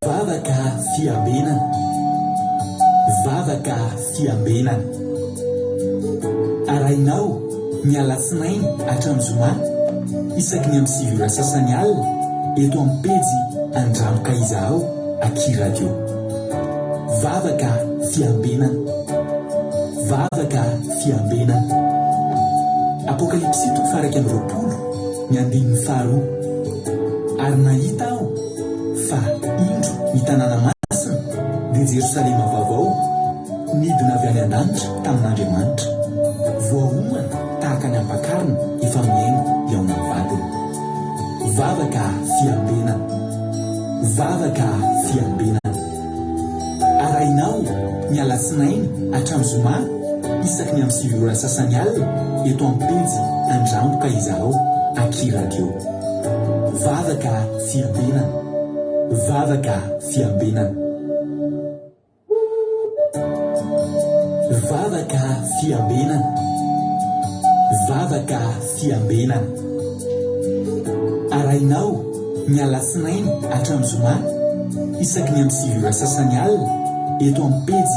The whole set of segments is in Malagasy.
Vavaka fiambenana. Vavaka fiambenana. Arahinao ny alatsinainy hatramin'ny zoma isaky ny amin'ny 9 ora sasany alina eto amin'ny pejy Andramo ka izahao aky radio. Vavaka fiambenana. Vavaka fiambenana. Apokalypsy toko faha-21 ny andininy faharoa. Ary nahita aho fa, indro, ny tanàna masina, dia Jerosalema vaovao, nidina avy any an-danitra tamin'Andriamanitra, voaomana tahaka ny ampakarina efa mihaino hihaona amin'ny vadiny. Vavaka fiambenana. Vavaka fiambenana. Arahinao ny alatsinainy hatramin'ny zoma isaky ny amin'ny 9 ora sasany alina eto amin'ny pejy Andramo ka izahao aky radio. Vavaka fiambenana. Vavaka fiambenana. Vavaka fiambenana. Vavaka fiambenana. Arahinao ny alatsinainy hatramin'ny zoma isaky ny amin'ny 9 ora sasany alina eto amin'ny pejy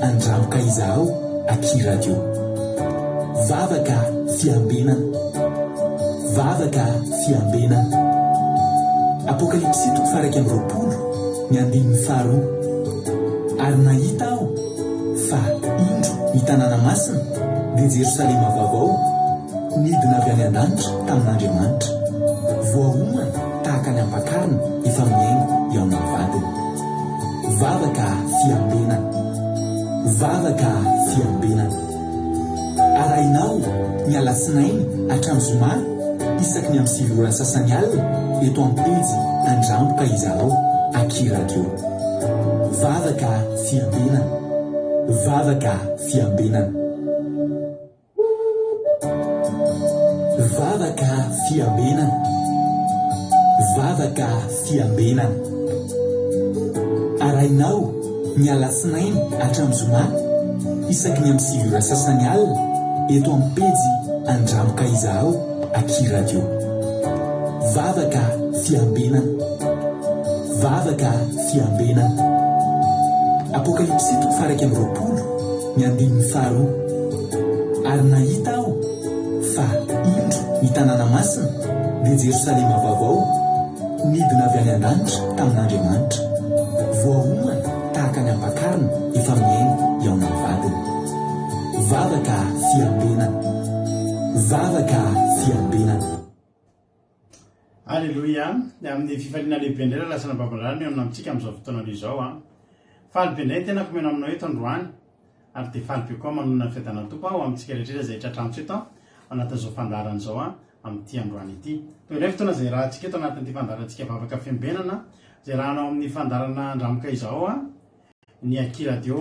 Andramo ka izahao aky radio. Vavaka fiambenana. Vavaka fiambenana. Apokalypsy toko faha-21 ny andininy faharoa. Ary nahita aho fa, indro, ny tanàna masina, dia Jerosalema vaovao, nidina avy any an-danitra tamin'Andriamanitra, voaomana tahaka ny ampakarina efa mihaino hihaona amin'ny vadiny. Vavaka fiambenana. Vavaka fiambenana. Arahinao ny alatsinainy hatramin'ny zoma isaky ny amin'ny 9 ora sasany alina eto amin'ny pejy Andramo ka izahao aky radio. Vavaka fiambenana. Vavaka fiambenana. Vavaka fiambenana. Vavaka fiambenana. Arahinao ny alatsinainy hatramin'ny zoma isaky ny amin'ny 9 ora sasany alina eto amin'ny pejy Andramo ka izahao aky radio. Vavaka fiambenana. Vavaka fiambenana. Apokalypsy toko faha-21 ny andininy faharoa. Ary nahita aho fa, indro, ny tanàna masina, dia Jerosalema vaovao, nidina avy any an-danitra tamin'Andriamanitra, voaomana tahaka ny ampakarina efa mihaino hihaona amin'ny vadiny. Vavaka fiambenana. Vavaka fiambenana. Aleloia! Amin'ny fifaliana lehibe indray raha lasana am-bavan-drano mihaona amintsika amin'izao fotoana izao an! Faly be indray ny tenako mihaona aminao eto androany ary dia faly be koa manonona ny fiadanan'ny Tompo ho amintsika rehetra izay tratrantso eto ao anatin'izao fandaharana izao amin'ity androany ity. Toy indray fotoana izay iarahantsika eto anatin'ity fandaharantsika vavaka fiambenana izay iarahana ao amin'ny fandaharana Andramoka izao ny Aky Radio,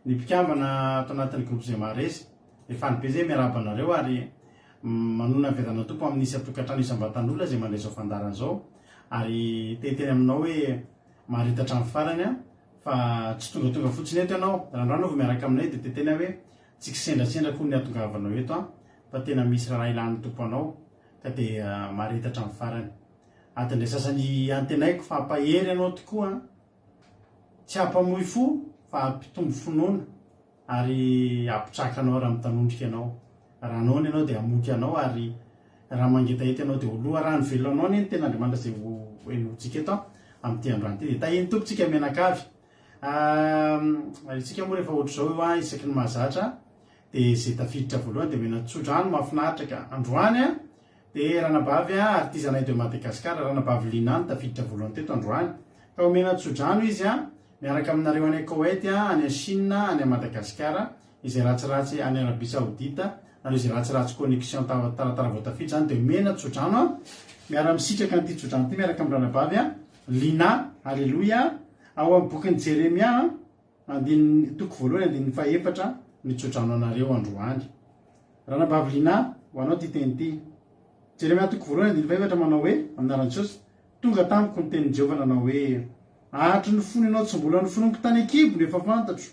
ny mpikambana ato anatin'ny groupe izay maharesy. Dia faly be izay miarahaba anareo ary manonona ny fiadanan'ny Tompo amin'ny isan-tokantrano isam-batan'olona izay mandray izao fandaharana izao ary te hiteny aminao hoe maharita hatramin'ny farany aho fa tsy tongatonga fotsiny eto ianao. Raha androany vao miaraka aminay dia te hiteny aho hoe tsy kisendrasendra akory ny hahatongavanao eto an fa tena misy raharaha ilan'ny Tompo anao ka dia maharita hatramin'ny farany. Adin'ilay sasany antenaiko fa hampahery anao tokoa an. Tsy hampamoy fo fa hampitombo finoana ary hampitraka anao raha mitanondrika ianao. Raha noana ianao dia hamoky anao ary raha mangetaheta ianao dia ho loharano velona anao anie ny tenin'Andriamanitra izay ho henointsika eto amin'ity androany ity. Dia tahian'ny Tompo tsika mianakavy. Ary isika moa rehefa ohatr'izao io an, isaky ny mahazatra dia izay tafiditra voalohany dia omena tsodrano mahafinaritra ka androany an Dia ranabavy artisanay de Madagascar, ranabavy Lina no tafiditra voalohany teto androany. Ka omena tsodrano izy miaraka aminareo any Koweït, any Chine, any Madagascar, izay ratsiratsy any Arabie Saoudite, nareo izay ratsiratsy connexion taratara vao tafiditra zany dia omena tsodrano miara misitraka an'ity tsodrano ity miaraka amin'ny ranabavy Lina. Aleloia. Ao amin'ny bokin'i Jeremia Andininy, toko voalohany andininy fahefatra, Mitsodrano anareo androany. Ranabavy Lina, ho anao ity teny ity. Jeremia toko voalohany andininy fahefatra manao hoe, amin'ny anaran'i Jesosy, Tonga tamiko ny tenin'i Jehovah nanao hoe, Ahatry ny fony ianao tsy mbola noforoniko tany an-kibo no efa fantatro,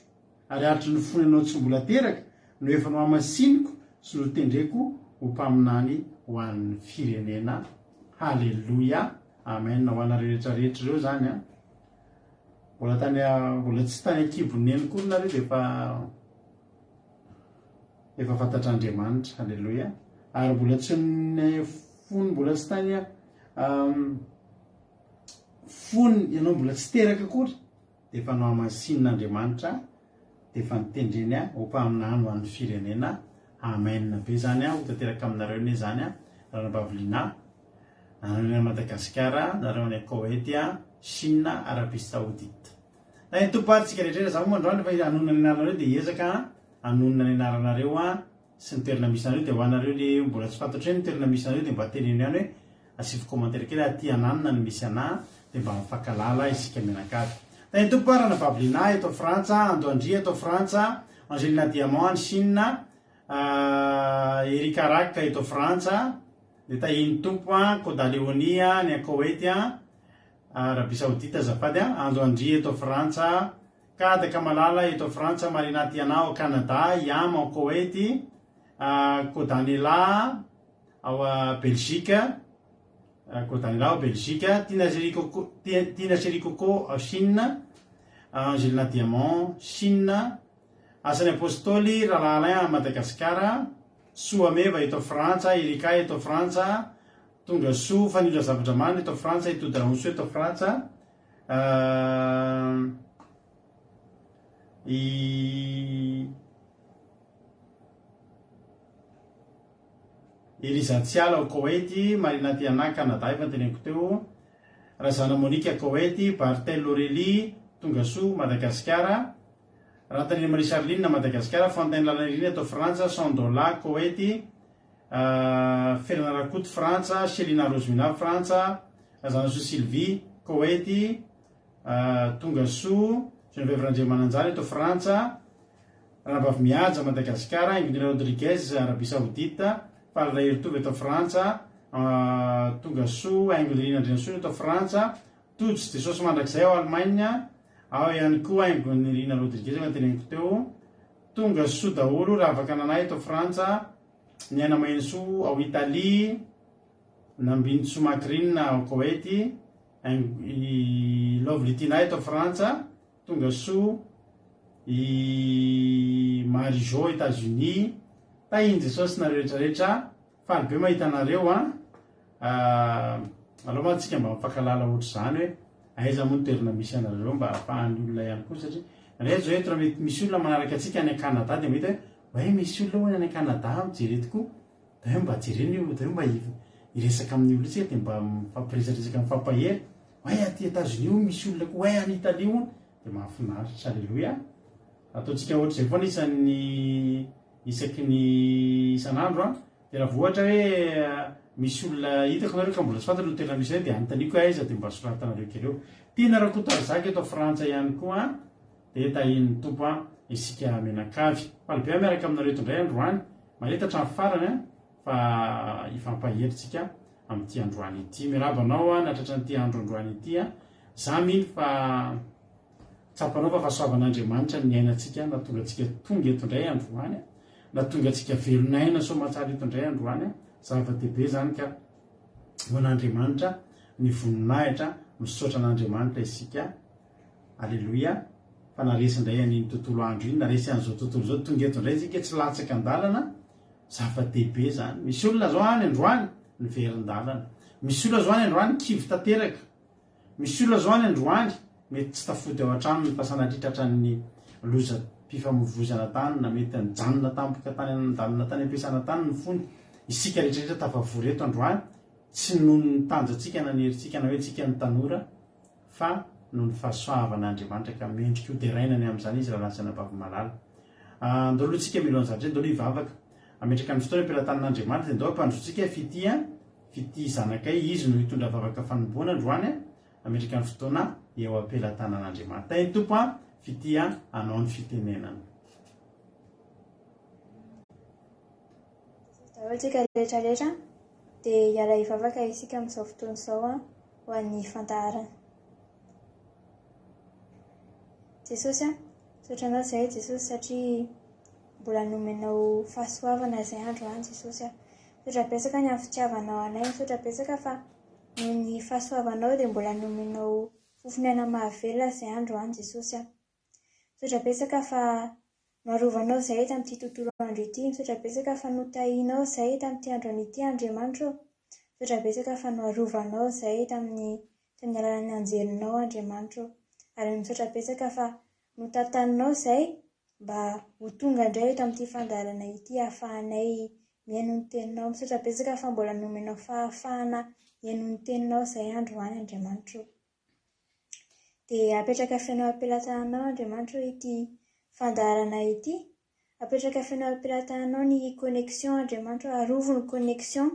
ary ahatry ny fony ianao tsy mbola teraka no efa nohamasiniko sy notendreko ho mpaminany ho an'ny firenena. Haleloia! Amen! Ho anareo rehetra rehetra ireo izany an! Mbola tany mbola tsy tany an-kibon'i neny akory nareo dia efa efa fantatr'Andriamanitra. Aleloia. Ary mbola tsy ny fony mbola tsy tany fony ianao mbola tsy teraka akory dia efa nohamasinin'Andriamanitra dia efa notendreny ho mpaminany ho an'ny firenena. Amen be zany ho tanteraka aminareo anie zany ranabavy Lina. Nareo any Madagasikara, nareo any Koety, Chine, Arabie Saoudite. Na ny Tompo ary tsika rehetra za moa androany rehefa hanonona ny anaranareo dia hiezaka hanonona ny anaranareo sy ny toerana misy anareo dia ho anareo le mbola tsy fantatro hoe ny toerana misy anareo dia mba teneno ihany hoe asivo commentaire kely aty ananona no misy anah dia mba mifankalala isika mianakavy. Na ny Tompo ary Anabavy Lina eto Frantsa, Ando Andria eto Frantsa, Angelina Diamant any Chine, Eric Arak eto Frantsa, Ny tahian'ny Tompo an, Koda Leonie an, ny any Koweït an, Arabie Saoudite azafady an, Ando Andria eto Frantsa, Kada Kamalala eto Frantsa, Marina Tiana ao Canada, Iam ao Koweït, Kodanela ao Belgique, Kodanela ao Belgique, Tina Chérie Coco, Tina Chérie Coco ao Chine, Angelina Diamant, Chine, Asan'ny Apostoly, Rahalahy Alain any Madagasikara, Soa Meva eto Frantsa, Erika eto Frantsa, Tonga Soa, Fanilo Razafindramana eto Frantsa, i Tody Rahosoa eto Frantsa, i Eliza Tsiala ao Koety, Marina Tiana Canada efa noteneniko teo, Razana Monica Koety, Barthel Aurélie, Tonga Soa, Madagasikara, Rantanirina Marie Charline, Madagasikara, Fontaine Lalanirina eto Frantsa, Sandola, Koety, Ferana Rakoto, Frantsa, Chelina Rosemina, Frantsa, Razanasoa Sylvie, Koety, Tongasoa, Geneviève Randriamananjara eto Frantsa, Ranabavy Mihaja, Madagasikara, Ingrid Rodriguez, Arabie Saoudite, Faly Raheritovy eto Frantsa, Tongasoa, Haingonirina Andrianasoa eto Frantsa, Tojo sy Jesosy Mandrakizay ao Allemagne, ao ihany koa Haingonirina Rodriguez efa noteneniko teo, Tonga soa daholo Ravaka Nana eto Frantsa, Niaina Mahenisoa ao Italie, Nambinintsoa Macrine ao Koety, i Lovely Tina eto Frantsa, Tonga soa i Marie Jo Etats Unis, Tahin'i Jesosy nareo rehetra rehetra, faly be mahita anareo an, aleo mantsy tsika mba mifankalala ohatr'izany hoe aiza moa ny toerana misy anareo mba ahafahan'ny olona ihany koa satria indraindray zao eto raha mety misy olona manaraka antsika any Canada dia mahita hoe oay misy olona hono any Canada mijery eto koa dia hoe mba jerena io dia hoe mba hiresaka amin'ny olona tsika dia mba mifampiresadresaka mifampahery oay aty Etats-Unis hono misy olona koa oay any Italie hono dia mahafinaritra aleloia ataontsika ohatr'izay foana isan'ny isaky ny isan'andro an Dia raha vao ohatra hoe misy olona hitako nareo ka mbola tsy fantatro ny toerana misy anay dia anontaniako hoe aiza dia mba soratanareo kely eo. Tiana Rakotoarizaka eto Frantsa ihany koa an, dia tahian'ny Tompo an isika mianakavy. Faly be aho miaraka aminareo eto indray androany. Mahita hatramin'ny farany an fa hifampahery tsika amin'ity androany ity. Miarahaba anao an nahatratra an'ity andro androany ity an. Za mino fa Tsapanao fa fahasoavan'Andriamanitra ny niainantsika nahatonga antsika tonga eto indray androany, nahatonga antsika velon'aina soamantsara eto indray androany. Zava-dehibe izany ka ho an'Andriamanitra ny voninahitra, misaotra an'Andriamanitra isika. Aleloia. Fa naresy indray an'iny tontolo andro iny, naresy an'izao tontolo izao, tonga eto indray isika, tsy latsaka an-dalana. Zava-dehibe izany. Misy olona izao any androany niverin-dalana. Misy olona izao any androany kivy tanteraka. Misy olona zao any androany mety tsy tafody ao an-tranony fa sanatria tratran'ny lozam-pifamoivoizana tany na mety nijanona tampoka tany an-dalana tany am-piasana tany ny fony. Isika rehetrarehetra tafavory eto androany tsy noho ny tanjantsika na ny herintsika na hoe tsika no tanora fa noho ny fahasoavan'Andriamanitra ka mendrika ho deraina ny amin'izany izy rahalahy sy anabavy malala. Andao aloha tsika mialohan'ny zavatra andao aloha hivavaka. Hametraka ny fotoana am-pelatanan'Andriamanitra dia andao hampandrotsika fitia F'ity zanakay, izy no hitondra vavaka fanomboana androany a, hametraka ny fotoana eo am-pelatanan'Andriamanitra. Tahin'ny Tompo a, fitia anao ny fitenenana. Jesosy daholo tsika rehetra rehetra dia hiara hivavaka isika amin'izao fotoana izao ho an'ny fandaharana. Jesosy a, misaotra anao izahay Jesosy satria mbola nomenao fahasoavana izay androany Jesosy a. Misaotra betsaka ny amin'ny fitiavanao anay, misaotra betsaka fa noho ny fahasoavanao dia mbola nomenao fo. fofon'aina mahavelona izay androany Jesosy a. Misaotra betsaka fa noarovanao izahay tamin'ity tontolo andro ity. Misaotra betsaka fa notahianao izahay tamin'ity androany ity Andriamanitra ô. Misaotra betsaka fa noarovanao izahay tamin'ny tamin'ny alalan'ny anjelinao Andriamanitra ô. Ary misaotra betsaka fa notantaninao izahay mba ho tonga indray eto amin'ity fandaharana ity ahafahanay mihaino ny teninao. Misaotra betsaka fa mbola nomenao fahafahana hihaino ny teninao izahay androany Andriamanitra ô. Dia apetraka feno am-pelatananao Andriamanitra ô ity fandaharana ity. Apetraka feno am-pelatananao ny connexion Andriamanitra ô, arovy ny connexion,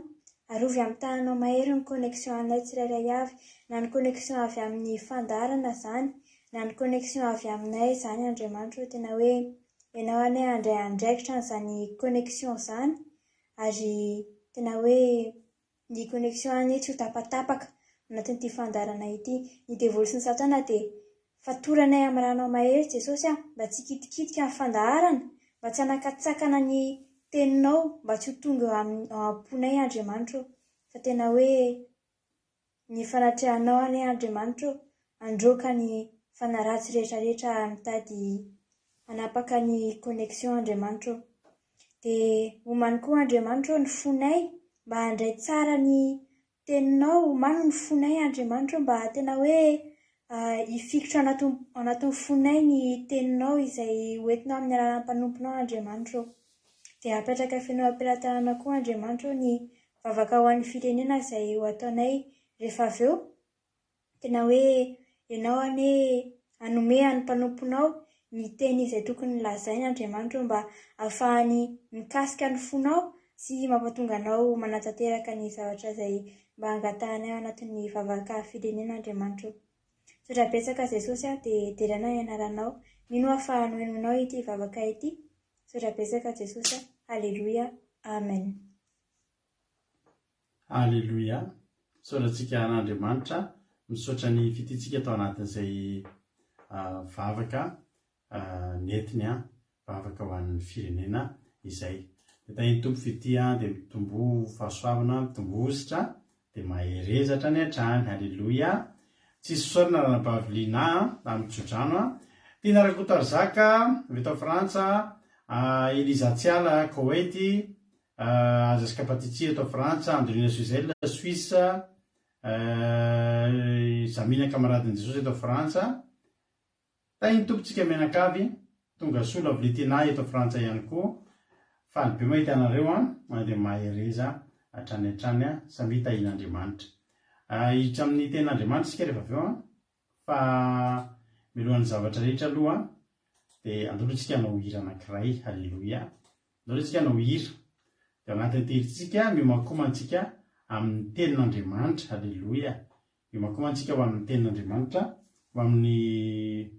arovy amin'ny tananao mahery ny connexion anay tsirairay avy, na ny connexion avy amin'ny fandaharana izany, na ny connexion avy aminay izany Andriamanitra ô, tena hoe Ianao anie handray andraikitra an'izany connexion izany ary tena hoe Ny connexion anie tsy ho tapatapaka anatin'ity fandaharana ity. Ny devoly sy ny satana dia fatoranay amin'ny ranao mahery Jesosy a, mba tsy hikitikitika ny fandaharana, mba tsy hanakatsakana ny teninao, mba tsy ho tonga eo amin'ny ao am-ponay Andriamanitra ô, fa tena hoe ny fanatrehanao anie Andriamanitra ô, handroaka ny fanahy ratsy rehetra rehetra mitady hanapaka ny connexion Andriamanitra ô. Dia omano koa Andriamanitra ô ny fonay mba handray tsara ny teninao, omano ny fonay Andriamanitra ô mba tena hoe hifikitra ao anatin'ny ao anatin'ny fonay ny teninao izay hoentinao amin'ny alalan'ny mpanomponao Andriamanitra ô. Dia apetraka feno am-pelatanana koa Andriamanitra ô ny vavaka ho an'ny firenena izay ho ataonay rehefa avy eo. Tena hoe Ianao anie hanome an'ny mpanomponao ny teny izay tokony lazainy Andriamanitra ô mba hahafahany mikasika ny fonao sy mampatonga anao manatanteraka ny zavatra izay mba angatahanay ao anatin'ny vavaka firenena Andriamanitra ô. Misaotra betsaka Jesosy a, dia deraina ny anaranao. Mino aho fa nohenoinao ity vavaka ity. Misaotra betsaka Jesosy a. Aleloia. Amen. Aleloia! Misaotra antsika an'Andriamanitra, misaotra ny fitiantsika tao anatin'izay vavaka nentiny an, vavaka ho an'ny firenena izay. Dia tahin'ny Tompo fitia dia mitomboa fahasoavana, mitomboa hosotra, dia mahereza hatrany hatrany. Aleloia! Tsisy fisaorana ranabavy Lina amin'ny tsodrano an. Tiana Rakotoarizaka avy eto Frantsa, Eliza Tsiala Koweït, Aza Scapatici eto Frantsa, Andrina Suzel, Suisse, Zamina Camaradin'i Jesosy eto Frantsa. Tahin'ny Tompo tsika mianakavy, tonga soa Lovely Tina eto Frantsa ihany koa. Faly be mahita anareo an, dia mahereza hatrany hatrany an, samia tahin'Andriamanitra. Hiditra amin'ny tenin'Andriamanitra isika rehefa avy eo an, fa mialohan'ny zavatra rehetra aloha dia andao aloha tsika hanao hira anankiray, Haleloia. Andao aloha tsika hanao hira. Dia ao anatin'ny tehintsika, miomankomantsika amin'ny tenin'Andriamanitra. Aleloia. Miomankomantsika ho amin'ny tenin'Andriamanitra, ho amin'ny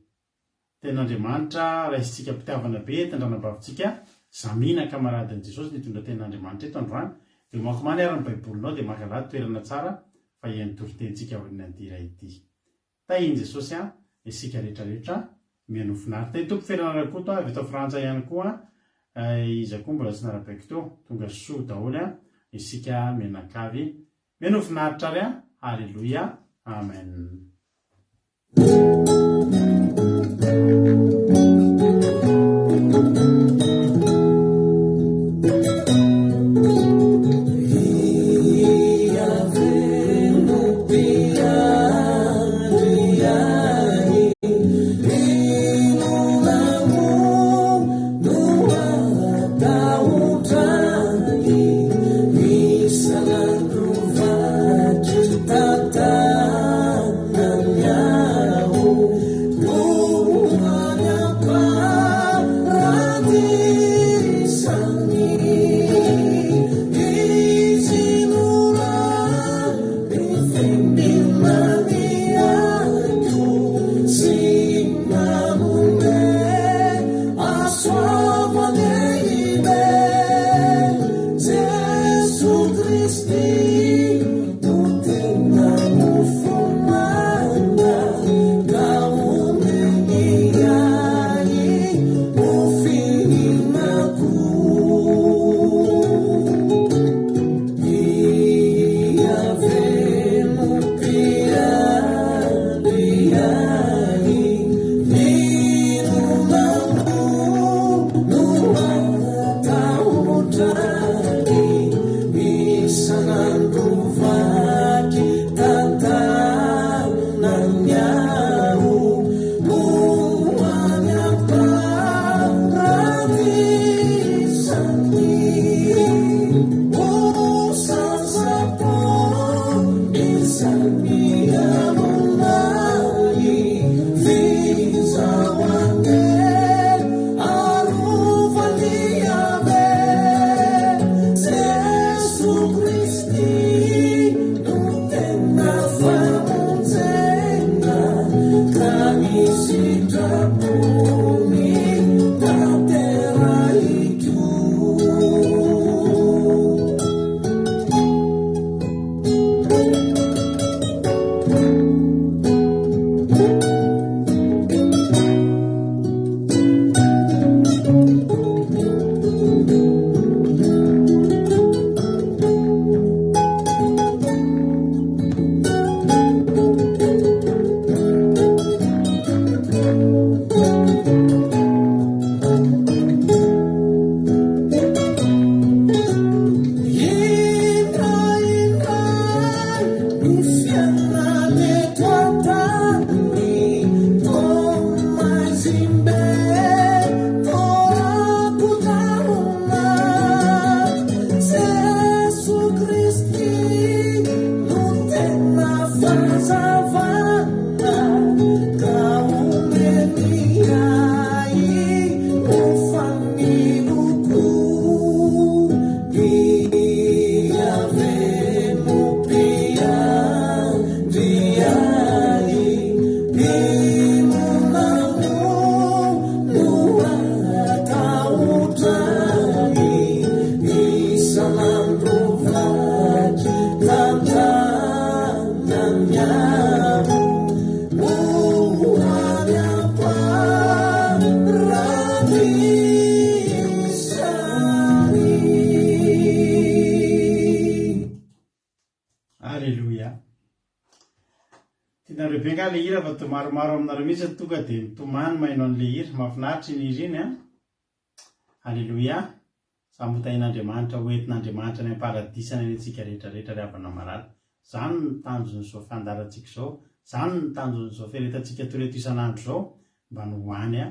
tenin'Andriamanitra, raisintsika am-pitiavana be eto ny ranabavintsika, Zamina kamaradin'i Jesosy nitondra tenin'Andriamanitra eto androany. Dia omankomany ary ny Baibolinao dia mangalà toerana tsara fa hihaino toritenintsika aorianan'ity iray ity. Tahin'i Jesosy an isika rehetra rehetra mihaino finaritra. Tahin'i Tompo Ferana Rakoto an, avy eto Frantsa ihany koa an, iza koa mbola tsy narabaiko teo, tonga soa daholo an isika mianakavy mihaino finaritra ary an, Haleloia, Amen. ilay hira fa toa maromaro aminareo mihitsy no tonga dia mitomany maheno an'ilay hira. Mahafinaritra iny hira iny an! Aleloia! Samy ho tahian'Andriamanitra, ho entin'Andriamanitra any am-paradisany anie tsika rehetra rehetra ry havana malala. Zany no tanjon'izao fandaharantsika izao, zany no tanjon'izao fiaretantsika toy ireto isan'andro izao, mba ny ho any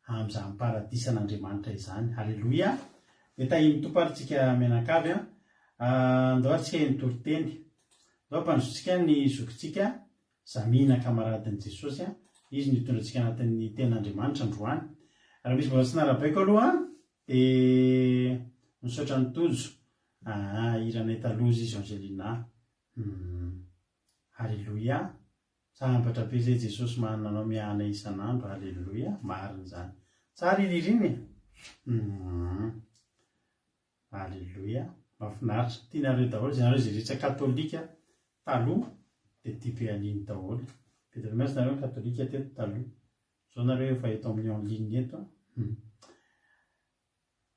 amin'izany paradisan'Andriamanitra izany. Aleloia! Dia tahian'ny Tompo ary tsika mianakavy an! Andao ary tsika heno toriteny. Andao ampandrosotsika ny zokintsika Zamina kamaradin'i Jesosy an! Izy no hitondra antsika anatin'ny tenin'Andriamanitra androany. Raha misy mbola tsy narabaiko aloha an! Dia misaotra an'i Tojo. Aa hiranay taloha izy Angelina. Humm. Haleloia. Sambatra be zay Jesosy manana anao miahana isan'andro. Haleloia. Marina izany. Tsara iny hira iny e. Humm. Haleloia. Mahafinaritra. Tianareo daholo izay nareo izay rehetra katolika taloha dia tia be an'iny daholo. Be dia be mantsy nareo katolika teto taloha. Zao nareo efa eto amin'ny en ligne eto an. Hum.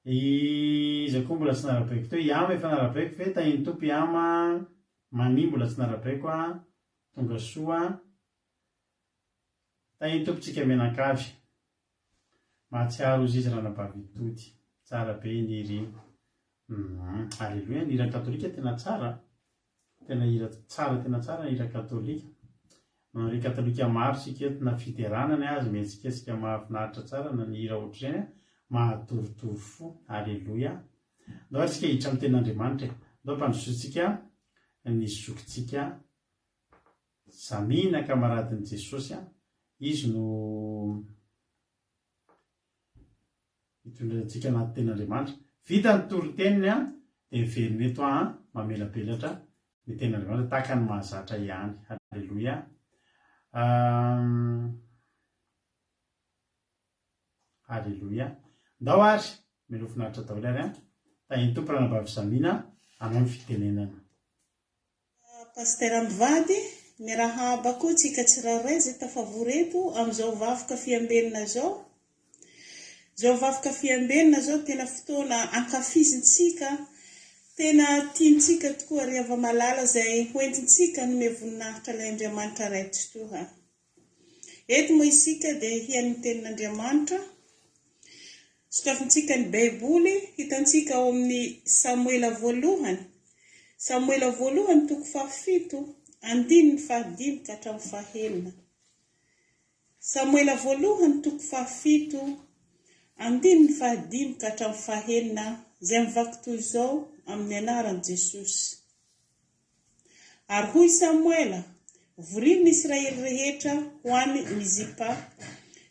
Iza koa mbola tsy narabaiko teo? I Ama efa narabaiko ve? Tahin'ny Tompo i Ama. Mania mbola tsy narabaiko an. Tonga soa. Tahin'ny Tompo tsika mianakavy. Mahatsiaro ozy izy ranabavy Tody. Tsara be iny hira iny. Hum. Aleloia, ny hira katolika tena tsara. Tena hira tsara tena tsara ny hira katolika. Manao katolika maro isika eto na fiderana ny azy mihetsiketsika mahafinaritra tsara na ny hira ohatr'ireny mahatorotoro fo. Aleloia. Ndao ary isika hiditra amin'ny tenin'Andriamanitra e. Ndao ampandrosointsika ny zokintsika Zamina kamaradin'i Jesosy an. Izy no Hitondra antsika anaty tenin'Andriamanitra. Vita ny toriteniny an, dia miverina eto aho an, mamelabelatra ny tenin'Andriamanitra tahaka ny mahazatra ihany. Haleloia. Haleloia. Ndao ary, mialoha finaritra daholo ary an. Tahin'ny Tompo Ranabavy Zamina, anao ny fitenenana. Pasitera mivady, miarahaba koa tsika tsirairay izay tafavory eto amin'izao vavoka fiambenana izao. Izao vavoka fiambenana izao tena fotoana ankafizintsika, tena tiantsika tokoa ry hava-malala izay hoentintsika hanome voninahitra ilay Andriamanitra Ray Tsitoha. Eto moa isika dia hihaino ny Tenin'Andriamanitra. Sokafintsika ny Baiboly, hitantsika ao amin'ny Samoela voalohany, Samoela voalohany toko fahafito, andininy fahadimy ka hatramin'ny fahenina. Samoela voalohany toko fahafito, andininy fahadimy ka hatramin'ny fahenina, izay mivaky toy izao amin'ny anaran'i Jesosy. Ary hoy Samoela, Vorio ny Israely rehetra ho any Mizipa,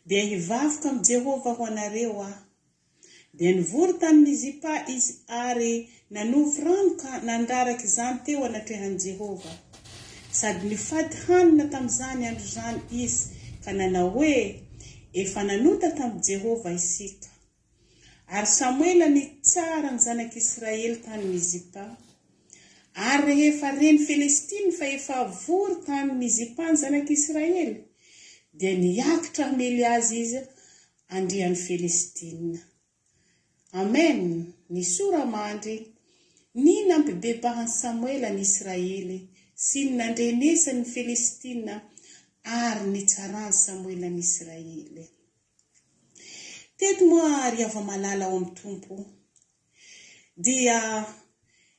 dia hivavaka amin'i Jehovah ho anareo aho. Dia nivory tany Mizipa izy ary nanovo rano ka nandraraka izany teo anatrehan'i Jehovah. Sady nifady hanina tamin'izany andro izany izy ka nanao hoe, Efa nanota tamin'i Jehovah isika. Ary Samoela nitsara ny zanak'Israely tany Mizipa. Ary rehefa ren'ny Felestina fa efa vory tany Mizipa ny zanak'Israely, dia niakitra hamely azy izy andrian'ny Felestina. Amen! Ny sora-mandry, ny nampibebahan'i Samoela ny Israely, sy ny nandrenesany ny Felestina, ary nitsaran'i Samoela ny Israely. Teto moa ry hava-malala ao amin'ny Tompo dia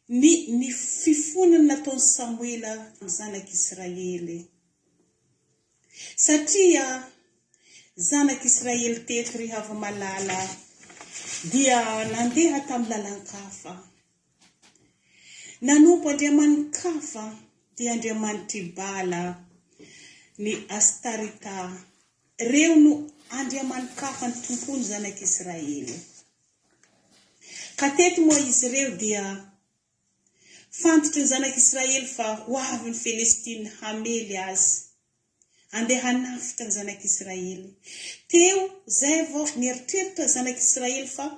ny ny fifonana nataon'i Samoela tamin'ny zanak'Israely. Satria zanak'Israely teto ry hava-malala dia nandeha tamin'ny lalan-kafa. Nanompo andriamani-kafa dia andriamanitr'i Bala, ny Astarita, Ireo no andriamani-kafa nitompoan'ny zanak'Israely. Ka teto moa izy ireo dia fantotry ny zanak'Israely fa ho avy ny Felestina hamely azy, handeha hanafika ny zanak'Israely. Teo izay vao nieritreritra ny zanak'Israely fa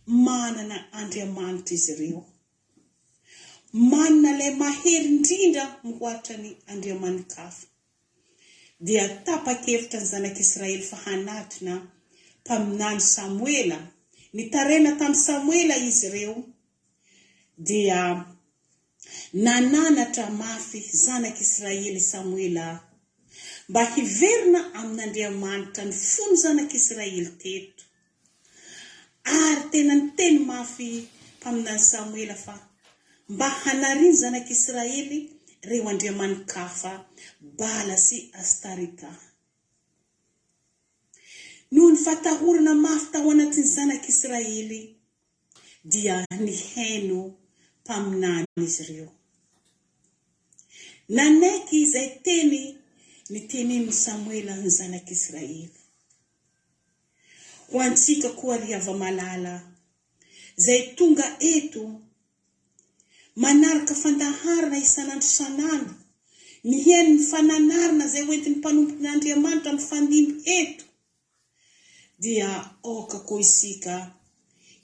manana Andriamanitra izy ireo. Manana ilay mahery indrindra mihoatra ny andriamani-kafa. Dia tapa-kevitra ny zanak'Israely fa hanatona mpaminany Samoela. Nitaraina tamin'i Samoela izy ireo, dia nananatra mafy zanak'Israely Samoela. Mba hiverina amin'Andriamanitra ny fon'ny zanak'Israely teto. Ary tena niteny mafy mpaminany Samoela fa mba hanariany zanak'Israely ireo andriamani-kafa Bala sy Astarita. Noho ny fatahorana mafy tao anatin'ny zanak'Israely dia nihaino mpaminany izy ireo. Nanaiky izay teny nitenenin'i Samoela ny zanak'Israely. Ho antsika koa ry hava-malala izay tonga eto manaraka fandaharana isan'andro isan'andro, mihaino ny fananarana izay hoentin'ny mpanompon'Andriamanitra mifandimby eto, dia aoka koa isika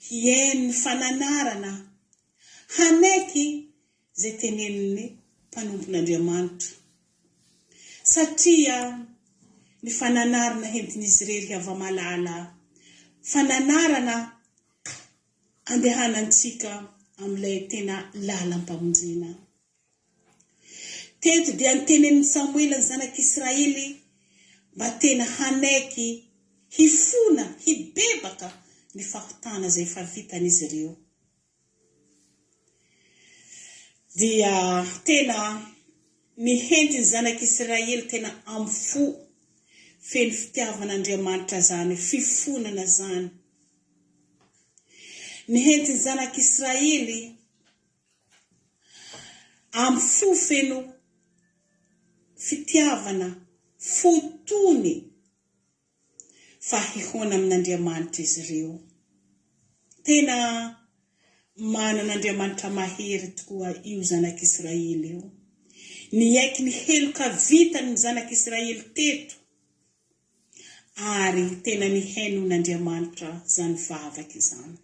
hihaino ny fananarana, hanaiky izay tenenin'ny mpanompon'Andriamanitra. Satria ny fananarana hentin'izy irery hava-malala, fananarana andehanantsika amin'ilay tena lalam-pamonjena. Teto dia notenenin'i Samoela ny zanak'Israely mba tena hanaiky hifona, hibebaka ny fahotana izay efa vitan'izy ireo. Dia tena nihenty ny zanak'Israely tena amin'ny fo feno fitiavan'Andriamanitra izany fifonana izany. Nihenty ny zanak'Israely Amin'ny fo feno fitiavana, fo tony fa hihaona amin'Andriamanitra izy ireo. Tena manana Andriamanitra mahery tokoa io zanak'Israely io. Niaiky ny heloka vitany ny zanak'Israely teto ary tena nihainoan'Andriamanitra izany vavaka izany.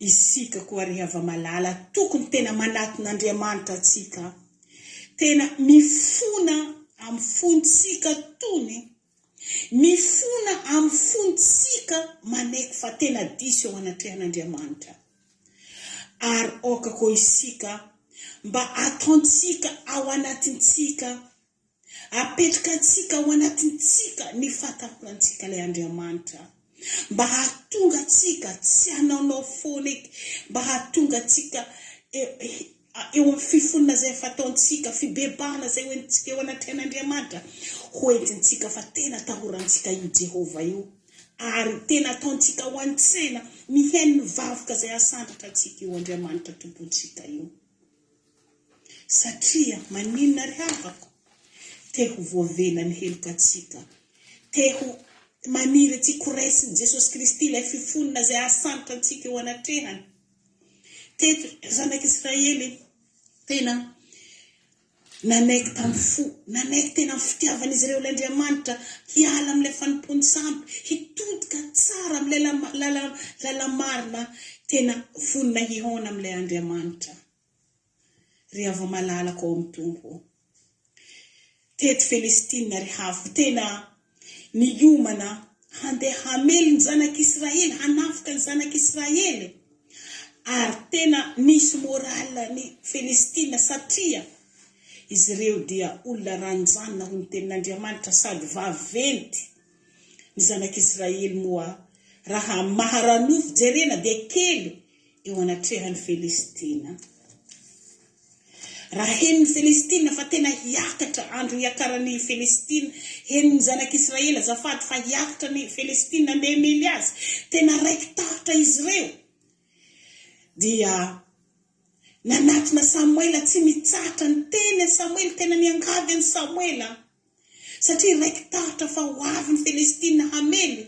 Isika koa ry hava-malala tokony tena manatona Andriamanitra antsika, tena mifona amin'ny fontsika tony, mifona amin'ny fontsika manaiky fa tena diso eo anatrehan'Andriamanitra. Ary aoka koa isika mba ataontsika ao anatintsika Apetraka antsika ao anatintsika ny fahataporantsika ilay Andriamanitra mba hahatonga antsika tsy hanaonao foana eky, mba hahatonga antsika eo amin'ny fifonana izay efa ataontsika, fibebahana izay hoentintsika eo anatrehan'Andriamanitra, hoentintsika fa tena atahorantsika io Jehovah io ary tena ataontsika ao an-tsaina mihaino ny vavoka izay asandratra antsika io Andriamanitra Tompontsika io. Satria maninona ry havako? Te ho voavela ny helokantsika. Te ho maniry antsika ho raisin'i Jesosy Kristy ilay fifonana izay hahasandotra antsika eo anatrehany. Teto zanak'Israely tena nanaiky tamin'ny fo, nanaiky tena amin'ny fitiavan'izy ireo ilay Andriamanitra, hiala amin'ilay fanompoan-tsampy, hitodika tsara amin'ilay lala-marina, tena vonona hihaona amin'ilay Andriamanitra. Ry hava-malalako ao amin'ny Tompo. Teto Felestina ry havoko, tena niomana handeha hamely ny zanak'Israely, hanafika ny zanak'Israely. Ary tena nisy moral ny Felestina satria izy ireo dia olona ranjanina hoy ny tenin'Andriamanitra sady vaventy. Ny zanak'Israely moa raha maha-ranofo jerena dia kely eo anatrehan'ny Filistina. Raha henon'ny Filistina fa tena hiakatra, andro hiakaran'ny Filistina, henon'ny zanak'Israely azafady fa hiakatra ny Filistina handeha hamely azy, tena raiki-tahotra izy ireo. Dia nanatona Samoela tsy mitsahatra niteny an'i Samoela, tena niangavy an'i Samoela, satria raiki-tahotra fa ho avy ny Filistina hamely.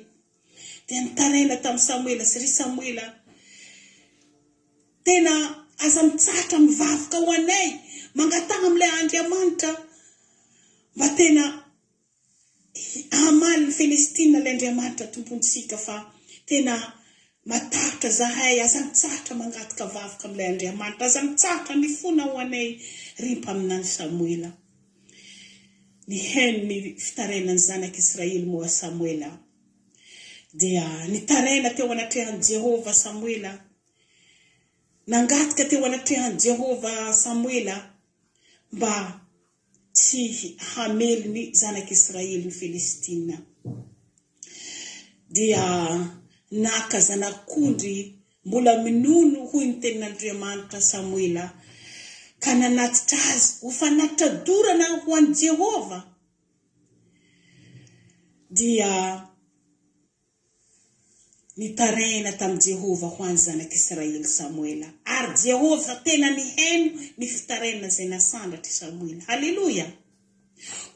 Dia nitaraina tamin'i Samoela izy, Ry Samoela, tena aza mitsahatra mivavaka ho anay, mangataha amin'ilay Andriamanitra mba tena hamaly ny Filistina ilay Andriamanitra Tompontsika, fa tena matahotra zahay, aza mitsahatra mangataka vavaka amin'ilay Andriamanitra, aza mitsahatra mifona ho anay, ry mpaminany Samoela. Nihaino ny fitarainan'ny zanak'Israely moa Samoela. Dia nitaraina teo anatrehan'i Jehovah Samoela. Nangataka teo anatrehan'i Jehovah Samoela mba tsy hamely ny zanak'Israely ny Filistina. Dia naka zanak'ondry mbola minono, hoy ny tenin'Andriamanitra, Samoela, ka nanatitra azy ho fanatitra dorana ho an'i Jehovah. Dia Nitaraina tamin'i Jehovah ho an'ny zanak'Israely Samoela, ary Jehovah tena nihaino ny fitarainana izay nasandratr'i Samoela. Haleloia!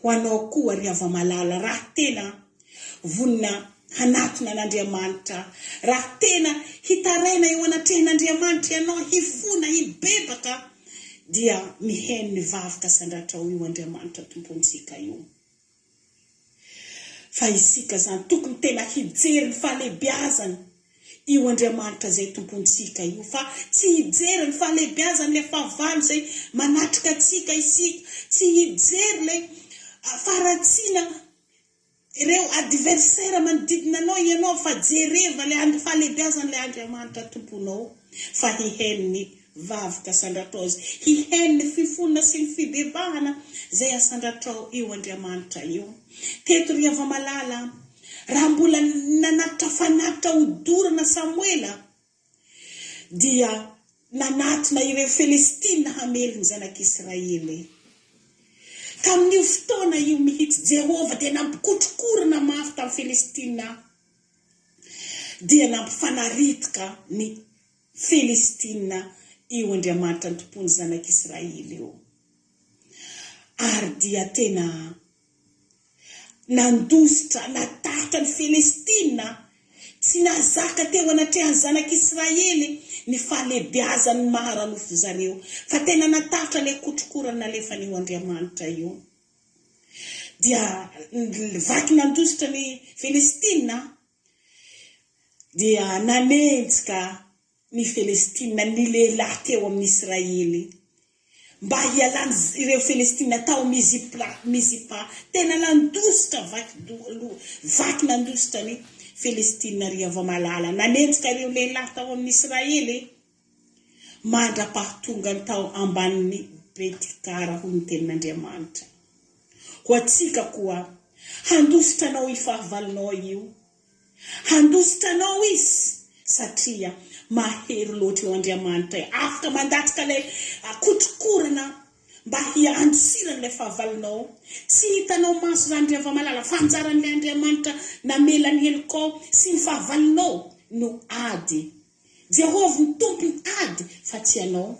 Ho anao koa, ry hava-malala, raha tena vonona hanatona an'Andriamanitra, raha tena hitaraina eo anatrehan'Andriamanitra ianao, hifona, hibebaka, dia mihaino ny vavaka asandratrao io Andriamanitra Tompontsika io. Fa isika izany tokony tena hijery ny fahalehibiazany io Andriamanitra izay Tompontsika io fa tsy hijery ny fahalehibiazan'ilay fahavalo izay manatrika antsika isika, tsy hijery ilay faharatsiana ireo adversaire manodidina anao ianao fa jereva ilay fahalehibiazan'ilay Andriamanitra Tomponao fa hihaino ny Vavaka asandratrao izy. Hihaino ny fifonana sy ny fibebahana izay asandratrao io Andriamanitra io. Teto ry hava-malala, raha mbola nanatitra fanatitra hodorana Samoela, dia nanatona ireo Felestina hamely ny zanak'Israely. Tamin'io fotoana io mihitsy, Jehovah dia nampikotrokorana mafy tamin'ny Felestina, dia nampifanaritaka ny Filistina io Andriamanitra nitompoan'ny zanak'Israely io. Ary dia tena nandositra, natahotra ny Filistina, tsy nahazaka teo anatrehan'ny zanak'Israely ny fahalehibiazan'ny maha ara-nofo zareo, fa tena natahotra ilay kotrokorana nalefan'io Andriamanitra io. Dia vaky nandositra ny Filistina Dia nanenjika ny Felestina ny lehilahy teo amin'ny Israely, mba hialany ireo Felestina tao Mizipra, Mizipa. Tena nandositra vaky loha, vaky nandositra ny Felestina ry hava-malala. Nanenjika ireo lehilahy tao amin'ny Israely, mandra-pahatongany tao ambanin'ny Betikara, hoy ny tenin'Andriamanitra. Ho antsika koa, handositra anao io fahavalonao io. Handositra anao izy satria mahery loatra io Andriamanitra io. Afaka mandatsaka ilay kotrokorana mba handosirana ilay fahavalonao. Tsy hitanao maso izany ry hava-malala fa anjaran'ilay Andriamanitra namela ny helokao sy ny fahavalonao no ady. Jehovah no tompon'ny ady fa tsy ianao.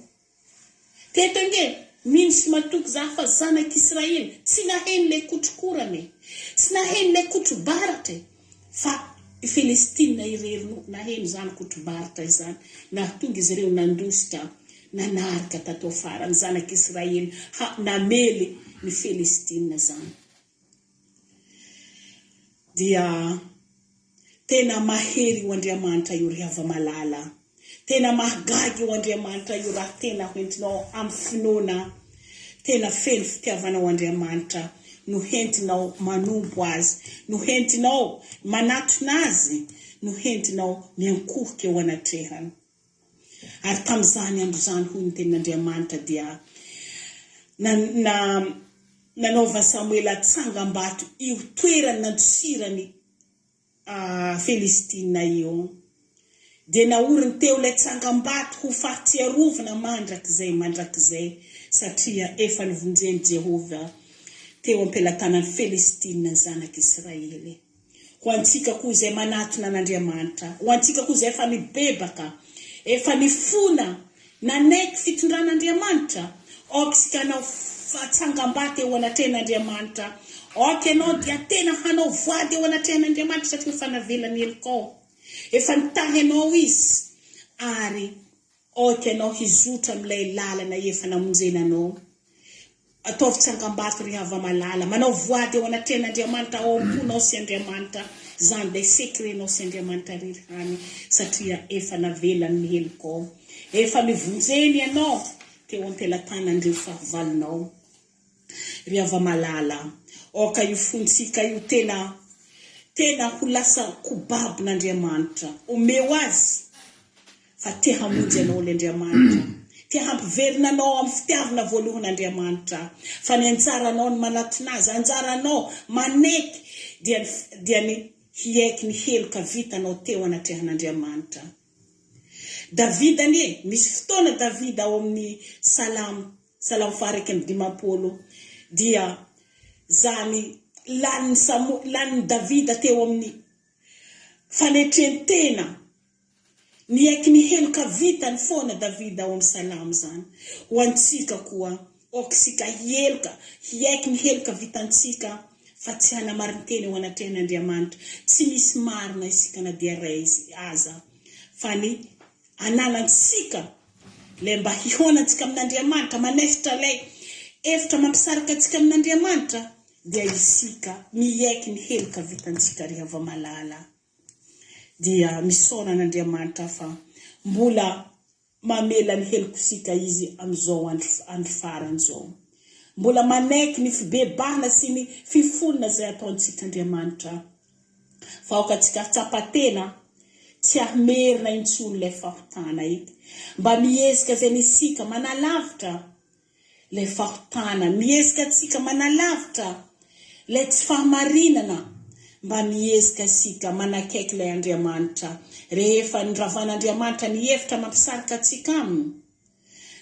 Teto ange, mino sy matoky za fa zanak'Israely tsy naheno ilay kotrokorana e! Tsy naheno ilay kotrobaratra e! Fa i Felestina irery no naheno izany kotrobaratra izany, nahatonga izy ireo nandositra nanaraka tato afara ny zanak'Israely ha namely ny Felestina izany. Dia tena mahery io Andriamanitra io ry hava-malala. Tena mahagaga io Andriamanitra io raha tena hoentinao amin'ny finoana tena feno fitiavanao Andriamanitra no hentinao manompo Azy, no hentinao manatona Azy, no hentinao miankohoka eo anatrehany. Ary tamin'izany andro izany, hoy ny tenin'Andriamanitra, dia na, na, nanaovan'i Samoela tsangambato io toerany nandosirany Filistina io. Dia naoriny teo ilay tsangambato ho fahatsiarovana mandrakizay mandrakizay, satria efa novonjen'i Jehovah teo am-pelatanan'ny Filistina ny zanak'Israely. Ho antsika koa izay manatona an'Andriamanitra, ho antsika koa izay efa nibebaka, efa nifona, nanaiky fitondran'Andriamanitra, aoka isika hanao tsangambato eo anatrehan'Andriamanitra. Aoka ianao dia tena hanao voady eo anatrehan'Andriamanitra satria efa navelany helokao, efa nitahy anao Izy, ary aoka ianao hizotra amin'ilay lalana efa namonjena anao. Ataovy tsangambato ry hava-malala. Manao voady eo anatrehan'Andriamanitra ao am-ponao sy Andriamanitra. Izany ilay secret-nao sy Andriamanitra irery hany satria efa navelany ny helokao. Efa novonjeny ianao teo am-pelatanan'ireo fahavalonao. Ry hava-malala, aoka io fontsika io tena tena ho lasa kobabon'Andriamanitra. Omeo Azy. Fa te hamonjy anao ilay Andriamanitra. Te hampiverina anao amin'ny fitiavana voalohany Andriamanitra. Fa ny anjaranao ny manatona Azy, anjaranao manaiky dia ny dia ny hiaiky ny heloka vitanao teo anatrehan'Andriamanitra. Davida anie, misy fotoana Davida ao amin'ny Salamo, Salamo faha-51, dia zany lanin'i Samo, lanin'i Davida teo amin'ny fanetren-tena, niaiky ny heloka vitany foana Davida ao amin'ny Salamo izany. Ho antsika koa, aoka isika hiheloka, hiaiky ny heloka vitantsika, fa tsy hanamarin-tena eo anatrehan'Andriamanitra. Tsy misy marina isika na dia iray aza, fa ny ananantsika ilay mba hihaonantsika amin'Andriamanitra, manaisotra ilay efitra mampisaraka antsika amin'Andriamanitra, dia isika miaiky ny heloka vitantsika ry hava-malala. Dia misaona an'Andriamanitra fa mbola Mamela ny helokosika Izy amin'izao andro andro farany izao. Mbola manaiky ny fibebahana sy ny fifonana izay ataontsika Andriamanitra. Fa aoka antsika hahatsapa tena tsy hamerina intsony ilay fahotana ety. Mba miezaka izay ny isika manalavitra Ilay fahotana, miezaka antsika manalavitra ilay tsy fahamarinana, mba miezaka isika manakaiky ilay Andriamanitra. Rehefa noravan'Andriamanitra ny hevitra mampisaraka antsika Aminy,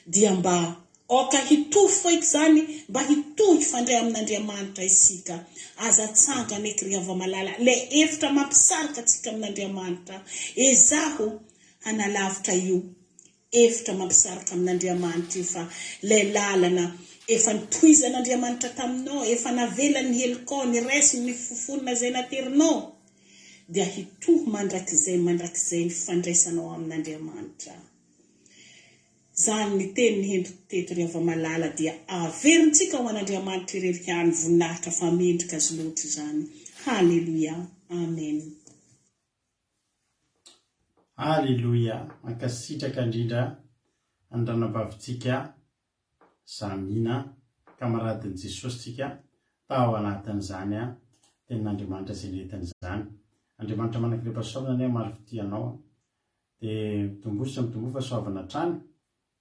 dia mba aoka hitohy foeky izany, mba hitohy hifandray amin'Andriamanitra isika. Aza atsangana eky ry hava-malala ilay efitra mampisaraka antsika amin'Andriamanitra. Ezaho hanalavitra io efitra mampisaraka amin'Andriamanitra io fa ilay lalana efa nitohizan'Andriamanitra taminao, efa navelany ny helokao, niraisiny ny fofonina izay naterinao, dia hitohy mandrakizay mandrakizay ny fifandraisanao amin'Andriamanitra. Izany ny teny nihentiko teto ry hava-malala dia averintsika ho an'Andriamanitra irery ihany voninahitra fa mendrika azy loatra izany. Haleloia. Amen. Aleloia! Mankasitraka indrindra an'i ranabavintsika Zamina, kamaradin'i Jesosy tsika tao anatin'izany tenin'Andriamanitra izay nentiny izany. Andriamanitra manan-kirepasoavina anie hamaly fitia anao dia mitomboa sy mitomboa fahasoavana hatrany.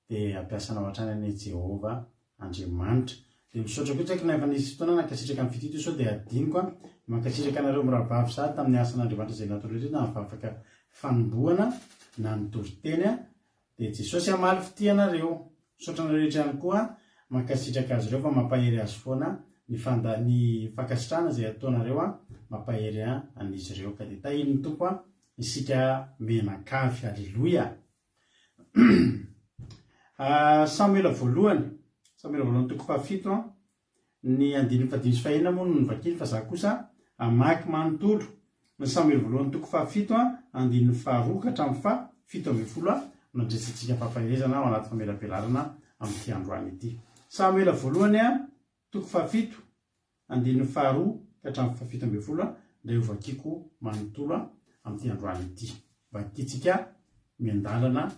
Dia hampiasa anao hatrany anie Jehovah Andriamanitra. Dia misaotra koa tsy haiko na efa nisy fotoana nankasitraka ny fitia teo sao dia adinoko an. Mankasitraka anareo mirahavavy sahady tamin'ny asan'Andriamanitra izay nataonareo teto na ny vavaka fanombohana na ny toriteny an. Dia Jesosy hamaly fitia anareo. Misaotra anareo rehetra ihany koa mankasitraka azy ireo fa mampahery azy foana ny fanda ny fankasitrahana izay ataonareo an mampahery an'izy ireo ka dia tahian'ny Tompo an isika mianakavy. Aleloia. Samoela voalohany, Samoela voalohany toko fahafito an, ny andininy fahadimy sy fahenina moa no novakiany fa za kosa hamaky manontolo ny Samoela voalohany toko fahafito an, andininy faharoa ka hatramin'ny faha 17 an, no andraisantsika fampaherezana ao anaty famelabelarana amin'ity androany ity. Samoela voalohany an, Toko fahafito, andininy faharoa ka hatramin'ny fahafito ambin'ny folo indray hovakiko manontolo amin'ity androany ity. Vakintsika miandalana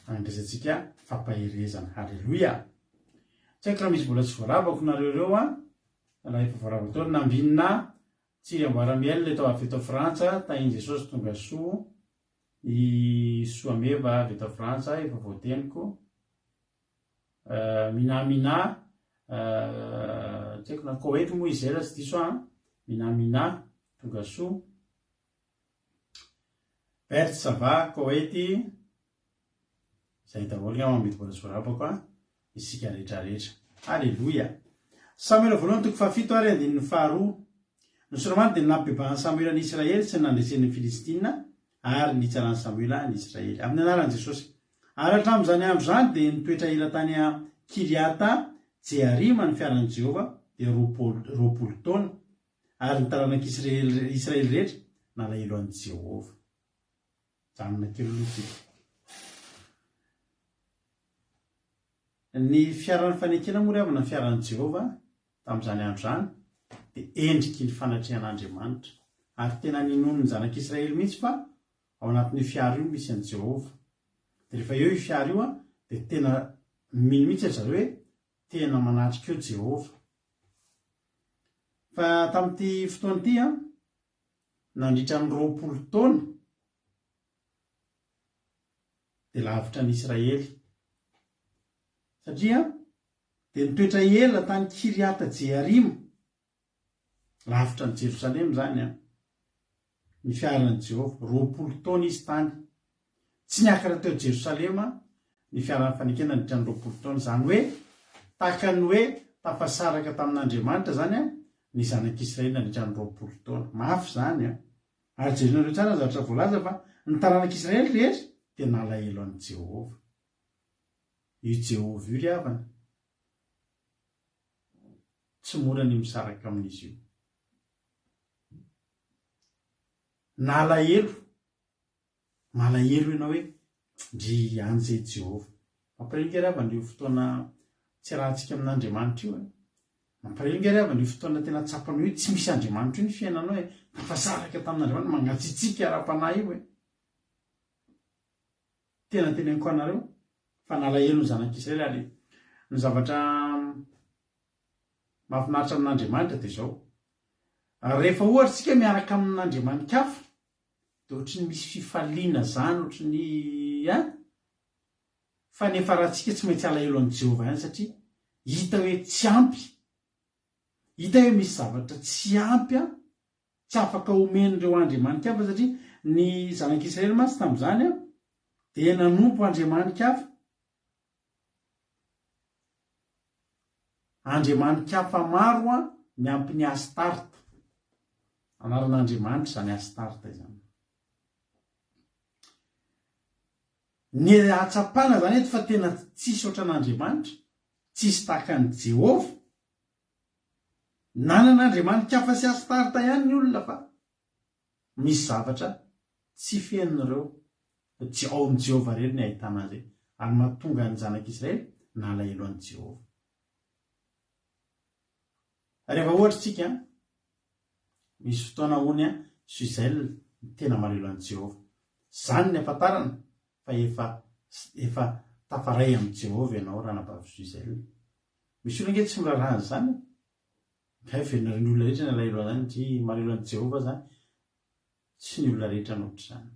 handraisantsika fampaherezana. Haleloia! Tsy haiko raha misy mbola tsy voarabako nareo ireo an, raha efa voarabako daholo, Nambinina Tsiry Amboara Miel eto avy eto Frantsa, Tahin'i Jesosy tonga soa, i Soameva avy eto Frantsa, efa voateniko. Mina Mina, tsy haiko na Koety moa izy izay raha tsy diso aho an, Mina Mina, tonga soa. Bert ça va, Koety, izay daholo angamba mety mbola tsy voarabako an, isika rehetra rehetra. Aleloia! Samoela voalohany toko fahafito ary andininy faharoa. Ny Solomana dia nampibebahan'i Samoela ny Israely sy ny nandreseny ny Filistina ary nitsaran'i Samoela ny Israely. Amin'ny anaran'i Jesosy. Ary hatramin'izany andro izany dia nitoetra ela tany Kiriata Jearima ny fiaran'i Jehovah, dia 20 taona, ary ny taranak'Israely Israely rehetra nalahelo an'i Jehovah. Mijanona kely aloha isika. Ny fiaran'ny fanekena moa ry havana, ny fiaran'i Jehovah, tamin'izany andro izany, dia endriky ny fanatrehan'Andriamanitra. Ary tena ninoan'ny zanak'Israely mihitsy fa Ao anatin'io fiara io misy an'i Jehovah. Dia rehefa eo io fiara io an, dia tena mino mihitsy ry zareo hoe tena manatrika eo Jehovah. Fa tamin'ity fotoana ity an, nandritra ny 20 taona, dia lavitra an'i Israely. Satria dia nitoetra ela tany Kiriata-jearima, lavitra an'i Jerosalema izany an, ny fiaran'i Jehovah. 20 taona izy tany. Tsy niakatra teo Jerosalema ny fiaran'ny fanekena nandritra ny 20 taona. Izany hoe tahaka ny hoe tafasaraka tamin'Andriamanitra izany ny zanak'Israely nandritra ny 20 taona. Mafy izany an! Ary jerenareo tsara ny zavatra voalaza fa ny taranak'Israely rehetra dia nalahelo an'i Jehovah. Io Jehovah io ry havana, tsy mora ny misaraka amin'izy io. Nalahelo, malahelo ianao hoe ndry any izay Jehovah. Mampalahelo ange ry havana io fotoana tsy arahantsika amin'Andriamanitra io e. Mampalahelo ange ry havana io fotoana tena tsapanao hoe tsy misy Andriamanitra io ny fiainanao e. Tafasaraka tamin'Andriamanitra, mangatsiatsiaka ara-panahy io e. Tena teneniko anareo fa nalahelo ny zanak'Israely ary ny zavatra mahafinaritra amin'Andriamanitra dia izao, rehefa ohatra isika miaraka amin'Andriamani-kafa dia ohatry ny misy fifaliana izany, ohatry ny hein? Fa nefa raha tsika tsy maintsy alahelo an'i Jehovah ihany satria hita hoe tsy ampy, hita hoe misy zavatra tsy ampy an, Tsy afaka omen'ireo andriamani-kafa satria ny zanak'Israely mantsy tamin'izany dia nanompo andriamani-kafa. Andriamani-kafa maro miampy ny Astarta. Anaran'andriamanitra izany Astarta izany. Ny ahatsapana izany eto fa tena tsisy ohatran'Andriamanitra, tsisy tahaka an'i Jehovah. Nanana andriamani-kafa sy Astarta ihany ny olona fa misy zavatra tsy fenon'ireo, tsy ao amin'i Jehovah irery ny ahitana azy, ary mahatonga ny zanak'Israely nalahelo an'i Jehovah. Rehefa ohatra isika, misy fotoana hono Suzel tena malahelo an'i Jehovah. Izany ny ahafantarana fa efa efa tafaray amin'i Jehovah ianao ranabavy Suzel. Misy olona ange tsy miraharaha an'izany e! Kay velona ny olona rehetra ny alahelo an'izany, ndry malahelo an'i Jehovah zany, tsy ny olona rehetra no ohatr'izany.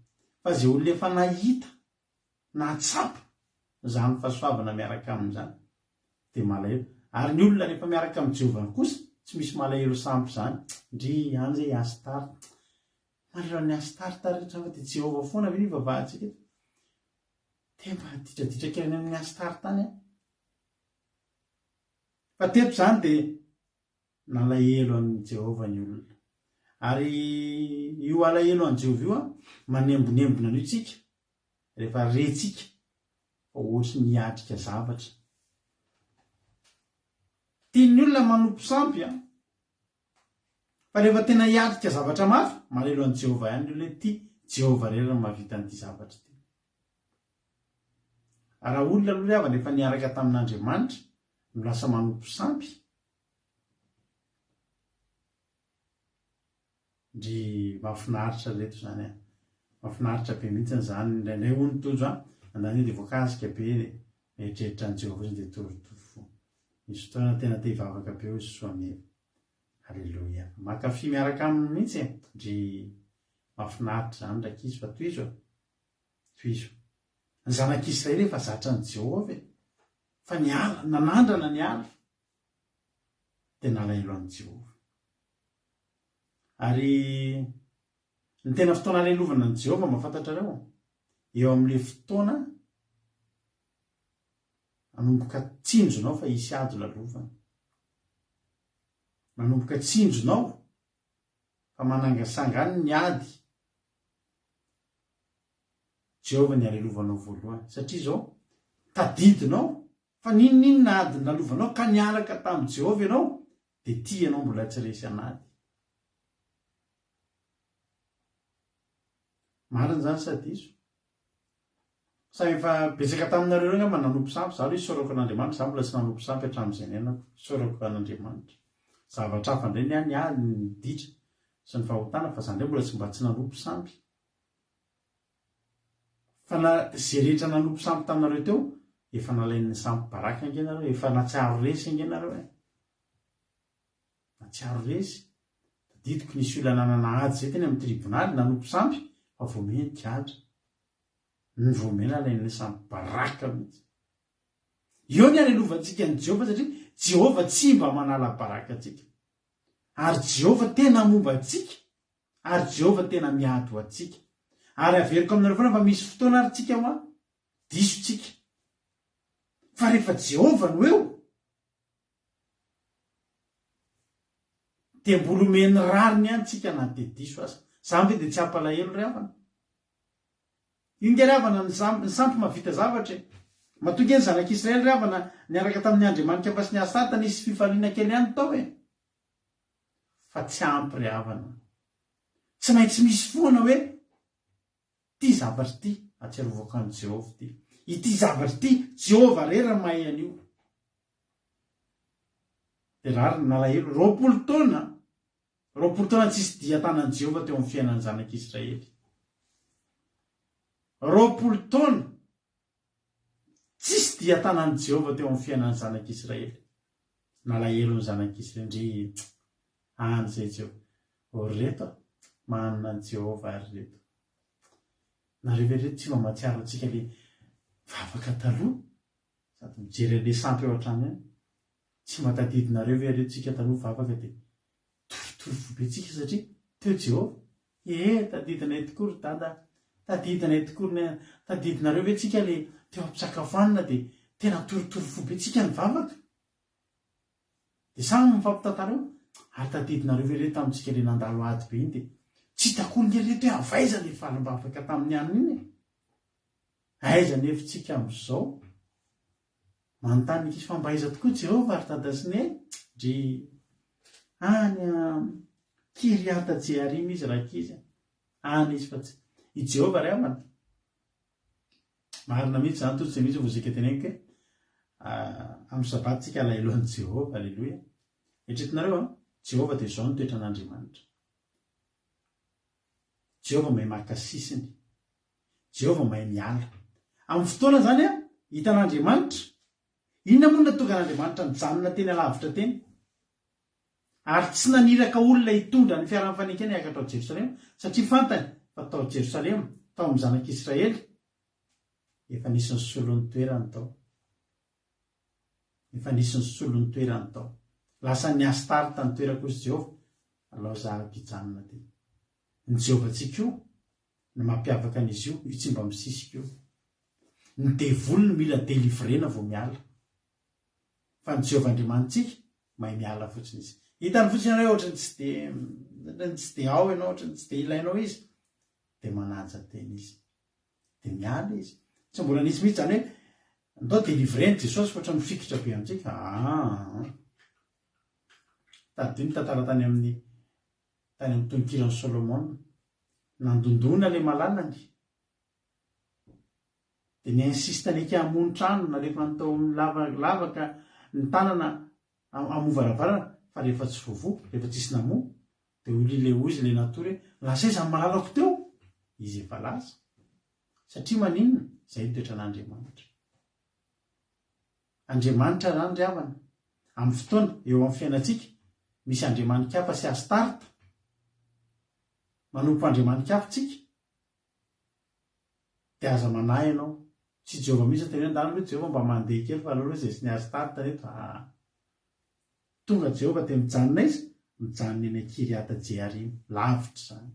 Fa izay olona efa nahita, nahatsapa izany fahasoavana miaraka aminy izany dia malahelo. Ary ny olona rehefa miaraka amin'i Jehovah kosa tsy misy malahelo sampy izany, ndry any zay i Astarta. Malahelo an'i Astarta rehetra fa dia Jehovah foana ve no ivavahantsika eto? Dia mba didradidra kely any amin'i Astarta any aho. Fa teto izany dia nalahelo an'i Jehovah ny olona. Ary io alahelo an'i Jehovah io manembonembona an'io tsika rehefa rentsika fa ohatry ny hiatrika zavatra. Tian'ny olona manompo sampy an! Fa rehefa tena hiatrika zavatra mafy, malahelo an'i Jehovah ihany ny olona hoe ity Jehovah irery no mahavita an'ity zavatra ity. Raha olona aloha ry havana efa niaraka tamin'Andriamanitra no lasa manompo sampy, ndry mahafinaritra ry reto izany an! Mahafinaritra be mihitsy izany, indraindray hono Tojo an, andaniny dia voakasika be dia mieritreritra an'i Jehovah fotsiny dia torotoro fo. Misy fotoana tena te hivavaka be hoy Soamieva. Aleloia. Mankafy miaraka aminy mihitsy e! Ndry mahafinaritra izany rankizy fa tohizo e! Tohizo. Ny zanak'Israely efa zatra an'i Jehovah e! Fa niala, nanandrana niala, dia nalahelo an'i Jehovah. Ary ny tena fotoana alelovana an'i Jehovah mba fantatrareo? Eo amin'ilay fotoana manomboka tsinjonao fa hisy ady lalovana. Manomboka tsinjonao fa manangasanga any ny ady. Jehovah ny alelovanao voalohany. Satria izao, tadidinao fa n'inon'inona ady nalovanao ka niaraka tamin'i Jehovah ianao, dia tia ianao mbola tsy resy an'ady. Marina izany sa diso? Samy efa betsaka taminareo ireo angamba nanompo sampy, za aloha isaorako an'Andriamanitra, za mbola tsy nanompo sampy hatramin'izay niainako, isaorako an'Andriamanitra. Zavatra hafa indray ny ahy, ny ahy ny ditra sy ny fahotana fa za indray mbola tsy mba tsy nanompo sampy. Fa na ze rehetra nanompo sampy taminareo teo, efa nalain'ny sampy baraka ange nareo, efa nahatsiaro resy ange nareo e. Nahatsiaro resy. Tadidiko nisy olona nanana ady zay teny amin'ny tribonaly, nanompo sampy fa vao miha nigadra. Ny vao miha nalain'ny sampy baraka mihitsy. Eo ny hanelovantsika an'i Jehovah satria Jehovah tsy mba manala baraka antsika. Ary Jehovah tena momba antsika. Ary Jehovah tena miady ho antsika. Ary averiko aminareo foana fa misy fotoana ary tsika hoa diso tsika. Fa rehefa Jehovah no eo dia mbola omeny rariny ihany tsika na dia diso aza. Zany ve dia tsy hampalahelo ry havana? Io nge ry havana ny ny sampy mahavita zavatra e! Matoa nge ny zanak'Israely ry havana niaraka tamin'ny andriamanika fa sy ny Asata nisy fifaliana kely ihany tao e! Fa tsy ampy ry havana. Tsy maintsy misy foana hoe ity zavatra ity ahatsiarovako an'i Jehovah ity. Ity zavatra ity, Jehovah irery no mahay an'io. Dia rariny, nalahelo. 20 taona, 20 taona tsisy dian-tanan'i Jehovah teo amin'ny fiainan'ny zanak'Israely. 20 taona Tsisy dia tanan'i Jehovah teo amin'ny fiainan'ny zanak'Israely. Nalahelo ny zanak'Israely, ndry any izay Jehovah. O ry reto a, manana an'i Jehovah ary reto. Nareo ve reto tsy mba mahatsiaro antsika le vavaka taloha? Sady mijery an'le sampy ao an-trano ihany. Tsy mba tadidinareo ve reto tsika taloha vavaka dia torotoro fo be tsika satria teo Jehovah? Ee, tadidinay tokoa ry dada a! Tadidinay tokoa ry neny a! Tadidinareo ve tsika le teo am-pisakafoanana dia tena torotoro fo be tsika nivavaka? Dia samy mifampitantara eo, ary tadidinareo ve reto tamintsika le nandalo ady be iny dia tsy hitako olona ery reto hoe avy aiza le valim-bavaka tamin'ny anona iny e! Aiza anefa tsika amin'izao? Manontany ny ankizy fa mba aiza tokoa Jehovah ry dada sy neny? Dry any Kiriata Jearima izy rankizy a! Any izy fa tsy i Jehovah ry havana. Marina mihitsy izany tojo tsy mihitsy vozika teneniko hoe amin'ny sabata tsika alahelo an'i Jehovah, aleloia. Eritreretinareo an, Jehovah dia izao ny toetran'Andriamanitra. Jehovah mahay maka sisiny. Jehovah mahay miala. Amin'ny fotoana izany an, hitan'Andriamanitra. Inona moa no nahatonga an'Andriamanitra nijanona teny alavitra teny? Ary tsy naniraka olona hitondra ny fiaran'ny fanekena hiakatra ao Jerosalema, satria fantany fa tao Jerosalema, tao amin'ny zanak'Israely, efa nisy nisolo ny toerany tao. Efa nisy nisolo ny toerany tao. Lasa niastarta ny toerako hozy Jehovah, alao za hijanona aty. Ny Jehovah-tsika io, ny mampiavaka an'izy io, io tsy mba misisika io. Ny devoly no mila delivrena vao miala. Fa ny Jehovah Andriamanitsika, mahay miala fotsiny izy. Hitany fotsiny ianao hoe ohatran'ny tsy de, ohatran'ny tsy de ao ianao, ohatran'ny tsy de ilainao izy, dia manaja tena izy. Dia miala izy. Tsy mbola nisy mihitsy izany hoe, ndao delivrena Jesosy fa ohatran'ny mifikitra be amintsika. Aa. Tadidio ny tantara tany amin'ny tany amin'ny tononkiran'i Solomona. Nandondona ilay malalany. Dia ni-insiste niaiky hamono trano, nalefany tao amin'ny lava lavaka ny tanana hamoha varavarana, fa rehefa tsy voavoha, rehefa tsisy namoha, dia hoy ilay hoy izy ilay natory hoe, lasa aiza ny malalako teo? Izy efa lasa. Satria maninona? Izay ny toetran'Andriamanitra. Andriamanitra izany ry havana, amin'ny fotoana, eo amin'ny fiainantsika, misy andriamani-kafa sy Astarta, manompo andriamani-kafa tsika, dia aza manahy ianao, tsy Jehovah mihitsy no teny hoe ndany aloha Jehovah mba mandeha kely fa aleo aloha izay sy ny Astarta reto aa. Tonga Jehovah dia mijanona aiza? Mijanona eny Kiriata Jearima, lavitra izany.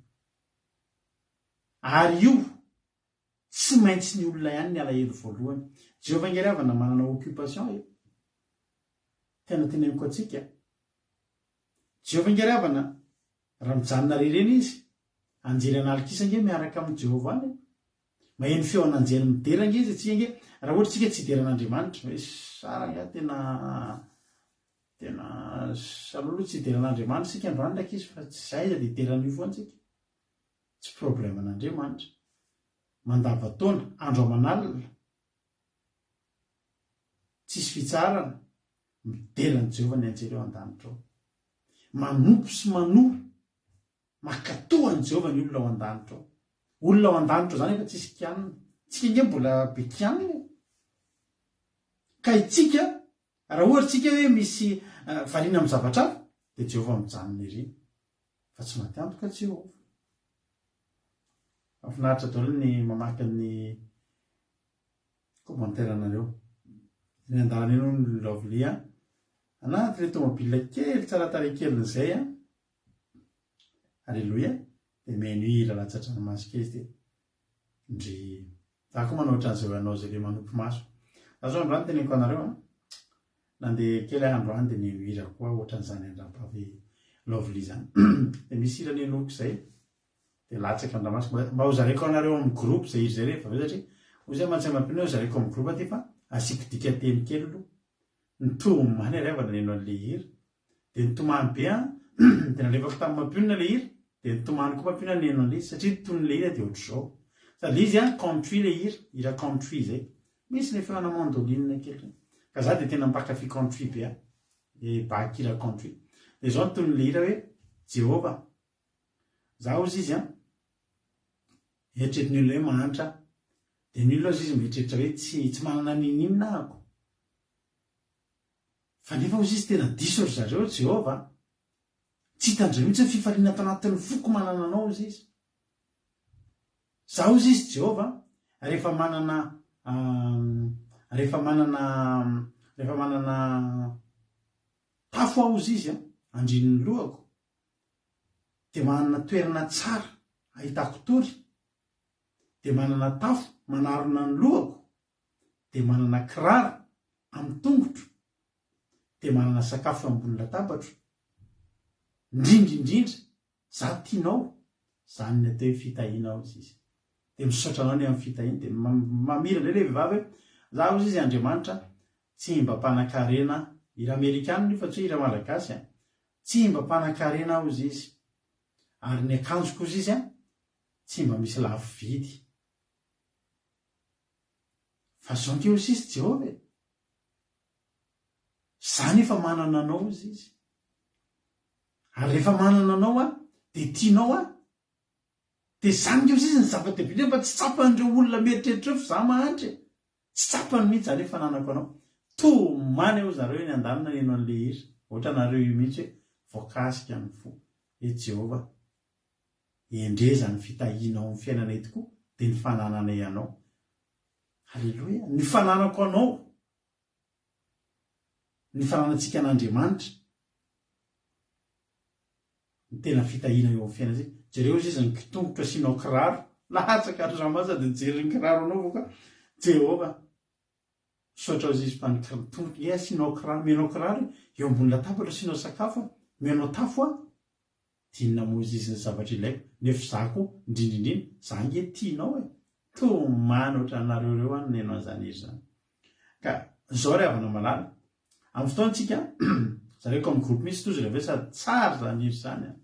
Ary io Tsy maintsy ny olona ihany ny alahelo voalohany. Jehovah ange ry havana manana occupation e! Tena teneniko antsika. Jehovah ange ry havana raha mijanona rery eny izy, anjely an'alikisa ange miaraka amin'i Jehovah any e! Maheno feo an'anjely midera ange izy, tsika ange raha ohatra tsika tsy hidera an'Andriamanitra, hoe sa rangahy tena tena aleo aloha tsy hidera an'Andriamanitra isika androany rankizy fa tsy zay dia hidera an'io foana tsika. Tsy problème an'Andriamanitra. Mandava-taona, andro aman'alina, tsisy fitsaharana, midera an'i Jehovah ny anjely ao an-danitra ao. Manompo sy manoa, mankatò an'i Jehovah ny olona ao an-danitra ao. Olona ao an-danitra ao izany efa tsisy kianina. Tsika ange mbola be kianina e. Ka itsika, raha ohatra tsika hoe misy variana amin'ny zavatra hafa, dia Jehovah mijanona ery. Fa tsy maty antoka Jehovah. Mahafinaritra daholo ny mamaky ny commentaire nareo. Eny an-dalana eny hono Lovely a. Anaty ilay tomobile kely tsara tarehy keliny izay a. Aleloia. Dia mihaino hira latsa-dranomaso kely izy dia ndry. Za koa manao ohatran'izay ho anao izay le manopy maso. Za zao androany teneniko anareo a. Nandeha kely aho androany dia nihaino hira koa ohatran'izany an-dRahavavy Lovely izany. Dia misy hira nenoiko izay. Dia latsaka ny ranomaso. Mba mba hozaraiko anareo amin'ny groupe izay hira izay rehefa avy eo satria hoy zay mantsy mampino hoe hozaraiko amin'ny groupe aty fa asiako dikanteny kely aloha. Nitomany ary havana neno an'ilay hira. Dia nitomany be an, dia nalefako tamin'i Mampionona ilay hira, dia nitomany koa Mampionona neno an'ilay izy satria ny tonon'ilay hira dia ohatr'izao. Sady ilay izy an, country ilay hira, hira country izay. Misy ilay feona mandoline kely ireny. Ka za dia tena mpankafy country be an, ilay baky hira country. Dia izao ny tonon'ilay hira hoe, Jehovah, za hozy izy an, eritreretin'ny olona hoe mahantra aho. Dia ny olona hozy izy mieritreritra hoe tsy tsy manana n'inon'inona ahako. Fa nefa hozy izy tena diso ry zareo Jehovah a! Tsy hitan-dry mihitsy ny fifaliana ato anatin'ny foko manana anao hozy izy. Za hozy izy Jehovah a, rehefa manana rehefa manana rehefa manana tafo aho hozy izy a, andrian'ny lohako, dia manana toerana tsara ahitako tory, dia manana tafo manarona ny lohako, dia manana kiraro amin'ny tongotro, dia manana sakafo eo ambony latabatro, indrindra indrindra za tianao, zany ny atao hoe fitahiana hozy izy. Dia misaotra anao ny amin'ny fitahiana, dia mamira indray ilay vehivavy hoe za hozy izy Andriamanitra tsy mba mpanankarena, hira amerikanina io fa tsy hoe hira malagasy an, tsy mba mpanankarena aho hozy izy, ary ny akanjoko hozy izy an, tsy mba misy lafo vidy. Fa zao nge hozy izy Jehovah e! Za nefa manana anao hozy izy. Ary rehefa manana anao aho, dia tianao aho. Dia zany nge hozy izy ny zava-dehibe indrindra fa tsy tsapan'ireo olona mieritreritra ireo fa za mahantra e! Tsy tsapany mihitsy zany hoe fananako anao. Tomany hozy nareo eny an-danina neno an'le hira. Ohatranareo io mihitsy hoe voakasika ny fo. Hoe Jehovah. Endreza ny fitahianao amin'ny fiainanay tokoa dia ny fanananay anao. Aleloia! Ny fananako anao, ny fananantsika an'Andriamanitra no tena fitahiana eo amin'ny fiainantsika. Jereo izy izy ny kitongotra asianao kiraro, latsaka ry Jean sady nijery ny kiraro anao vao ka Jehovah. Misaotra azy izy fa ny kitongotra nge asianao kiraro, omenao kiraro e, eo ambony latabatra asianao sakafo e, omenao tafo aho. D'inona moa izy izy ny zavatra ilaiko nefa za koa indrindra indrindra za ange tianao e! Tomany ohatranareo ireo aho neno an'izany hira izany. Ka zao ry havana malala, amin'ny fotoana tsika zareo comme groupe mihitsy tozy ry aveo sady tsara izany hira izany an!